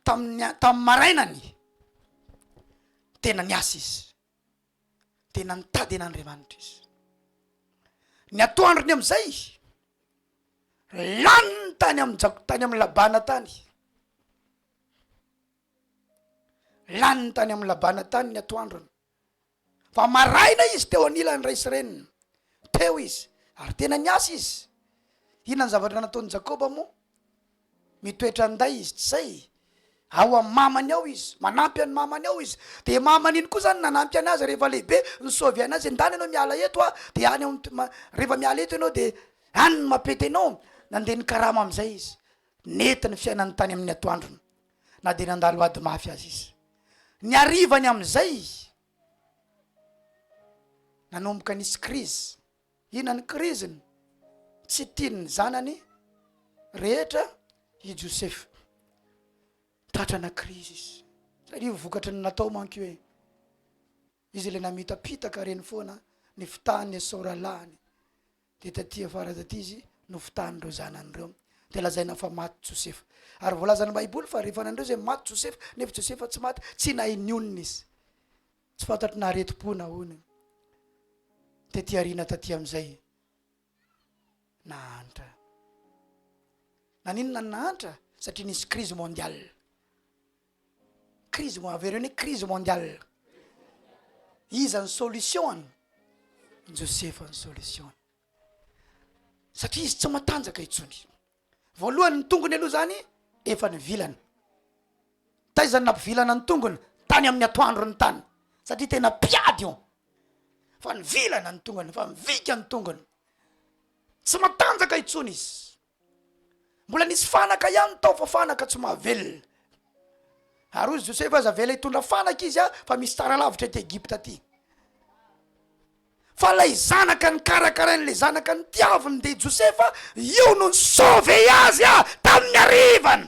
tamin'ny tamin'ny marainany tena niasa izy. Tena nitady an'Andriamanitra izy. Ny atoandrony amizay laniny tany amin'ny Jak- tany amin'ny Labana tany. Laniny tany amin'i Labana tany ny atoandrony. Fa maraina izy teo anilan'ny ray sy reniny. Teo izy, ary tena niasa izy. Inona ny zavatra nataon'i Jakoba moa? Mitoetra an-day izy, tsy zay? Ao amin'ny mamany ao izy, manampy an'ny mamany ao izy. De mamany iny koa zany nanampy anazy rehefa lehibe, ni-sauver anazy, ndana ianao miala eto a, de any am-, rehefa miala eto ianao de any no mampety anao. Nandeha nikarama am'zay izy. Nety ny fiainany tany amin'ny atoandrony, na dia nandalo ady mafy aza izy. Ny harivany amin'izay, nanomboka nisy krizy. Inona ny kriziny? Tsy tian'ny zanany rehetra i Josefa. Tratrana krizy izy. Satria vokatry ny natao manko io e. Izy ilay namitapitaka reny foana ny fitahan'i Esao rahalahiny. Dia taty afara taty izy nofitahan'ireo zanany ireo. Dia lazaina fa maty Josefa. Ary voalazan'ny Baiboly fa rehefa nandreo izay maty Josefa, nefa Josefa tsy maty, tsy nahay nionona izy. Tsy fantatro na aretim-po na ahoana. Taty aoriana taty amin'izay, nahantra. Naninona no nahantra? Satria nisy crise mondiale. Crise mo avereno hoe crise mondiale. Iza ny solution-ny? Josefa ny solution-ny. Satria izy tsy matanjaka intsony. Voalohany ny tongony aloha zany efa nivilana. Taiza ny nampivilana ny tongony? Tany amin'ny atoandro ny tany. Satria tena mpiady io. Fa nivilana ny tongony, fa mivika ny tongony. Tsy matanjaka intsony izy. Mbola nisy fanaka ihany tao fa fanaka tsy mahavelona. Ary hoy Josefa, aza avela hitondra fanaka izy fa misy tsara lavitra eto Egypta aty. Fa ilay zanaka nikarakarain'ilay zanaka nitiaviny dia Josefa, io no ni-sauver azy tamin'ny harivany.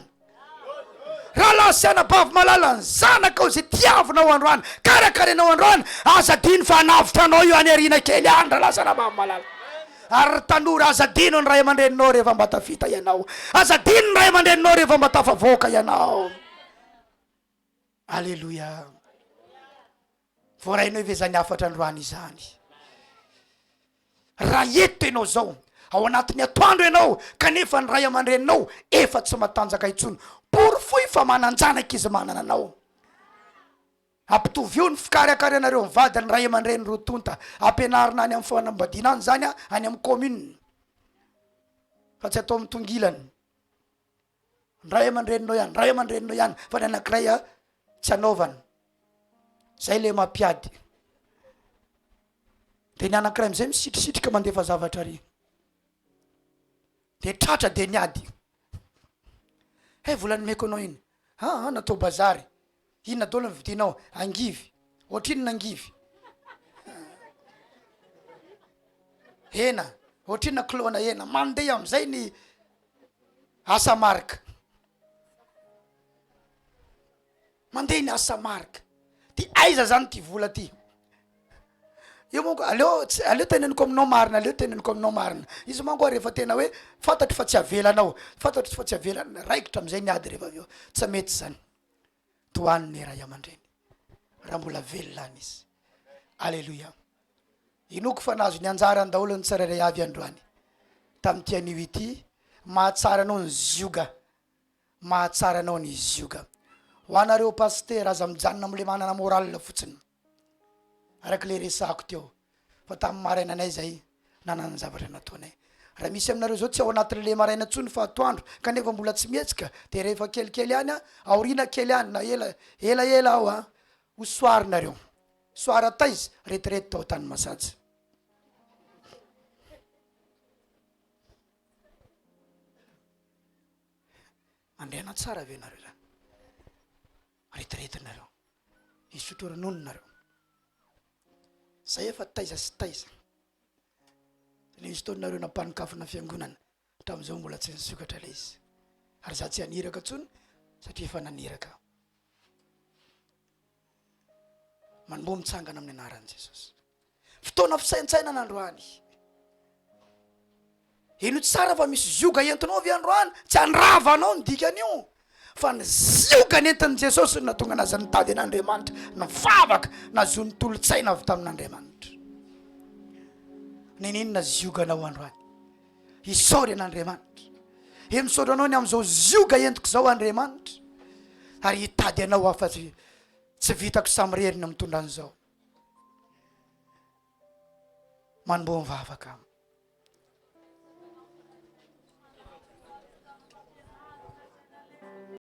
Rahalahy sy anabavy malala, ny zanakao izay tiavinao androany, karakarainao androany, aza adino fa hanavotra anao io any aoriana kely any, rahalahy sy anabavy malala. Ary ry tanora, aza adino ny ray aman-dreninao rehefa mba tafita ianao. Aza adino ny ray aman-dreninao rehefa mba tafavoaka ianao. Aleloia. Voarainao ve izany hafatra androany izany? Raha eto ianao izao, ao anatin'ny atoandro ianao, kanefa ny ray aman-dreninao efa tsy matanjaka intsony, porofoy fa manan-janaka izy manana anao. Ampitovio ny fikarakaranareo mivady ny ray aman-dreny roa tonta. Ampianarina any amin'ny fanambadiana any izany, any amin'ny commune, fa tsy atao mitongilana. Ny ray aman-dreninao ihany, ray aman-dreninao ihany, fa ny anankiray a tsy anaovana. Zay le mampiady. De ny anankiray amizay misitrisitrika mandefa zavatra ary. De tratra de niady. He vola nomeko anao iny. Aa natao bazary. Inona daholo ny vidinao? Angivy. Ohatrinona angivy? Hena. Ohatrinona kilona hena? Mandeha amizay ny asa marika. Mandeha ny asa marika. Ty aiza zany ty vola ty? Io manko aleo tsy aleo teneniko aminao marina, aleo teneniko aminao marina. Izy manko rehefa tena hoe fantatro fa tsy avelanao, fantatro fa tsy avelany, raikitra amizay ny ady rehefa avy eo. Tsy mety zany. Tohano ny ray aman-dreny raha mbola velona any izy. Aleloia. Inoako fa nahazo ny anjarany daholo ny tsirairay avy androany tamin'ity anio ity. Mahatsara anao ny zioga. Mahatsara anao ny zioga. Ho anareo pasitera aza mijanona amle manana moral fotsiny. Araka le resahako teo fa tamin'ny maraina anay zay nanana ny zavatra nataonay. Raha misy aminareo zao tsy ao anatin'le maraina tsony fa atoandro kanefa mbola tsy mihetsika de rehefa kelikely any an, aoriana kely any na ela elaela ao an, ho soir nareo. Soir taiza? Retirety tao Antanimasaja. Mandehana tsara ve nareo zany? Retirety nareo. Hisotro ronono nareo. Zay efa taiza sy taiza. Le izy tao nareo nampanokafina fiangonana. Hatramin'izao mbola tsy nisokatra le izy. Ary za tsy haniraka tsony satria efa naniraka. Manomboha mitsangana amin'ny anaran'i Jesosy. Fotoana fisaintsainana androany. Heno tsara fa misy zioga entinao avy androany, tsy handrava anao ny dikan'io. Fa ny zioga nentin'i Jesosy no nahatonga anazy nitady an'Andriamanitra, nivavaka, nahazoany tolo-tsaina avy tamin'Andriamanitra. Niniana zioganao androany. Isaory an'Andriamanitra. He misaotra anao ny amin'izao zioga entiko izao Andriamanitra. Ary hitady anao aho fa tsy tsy vitako samirery ny mitondra an'izao. Manomboha mivavaka.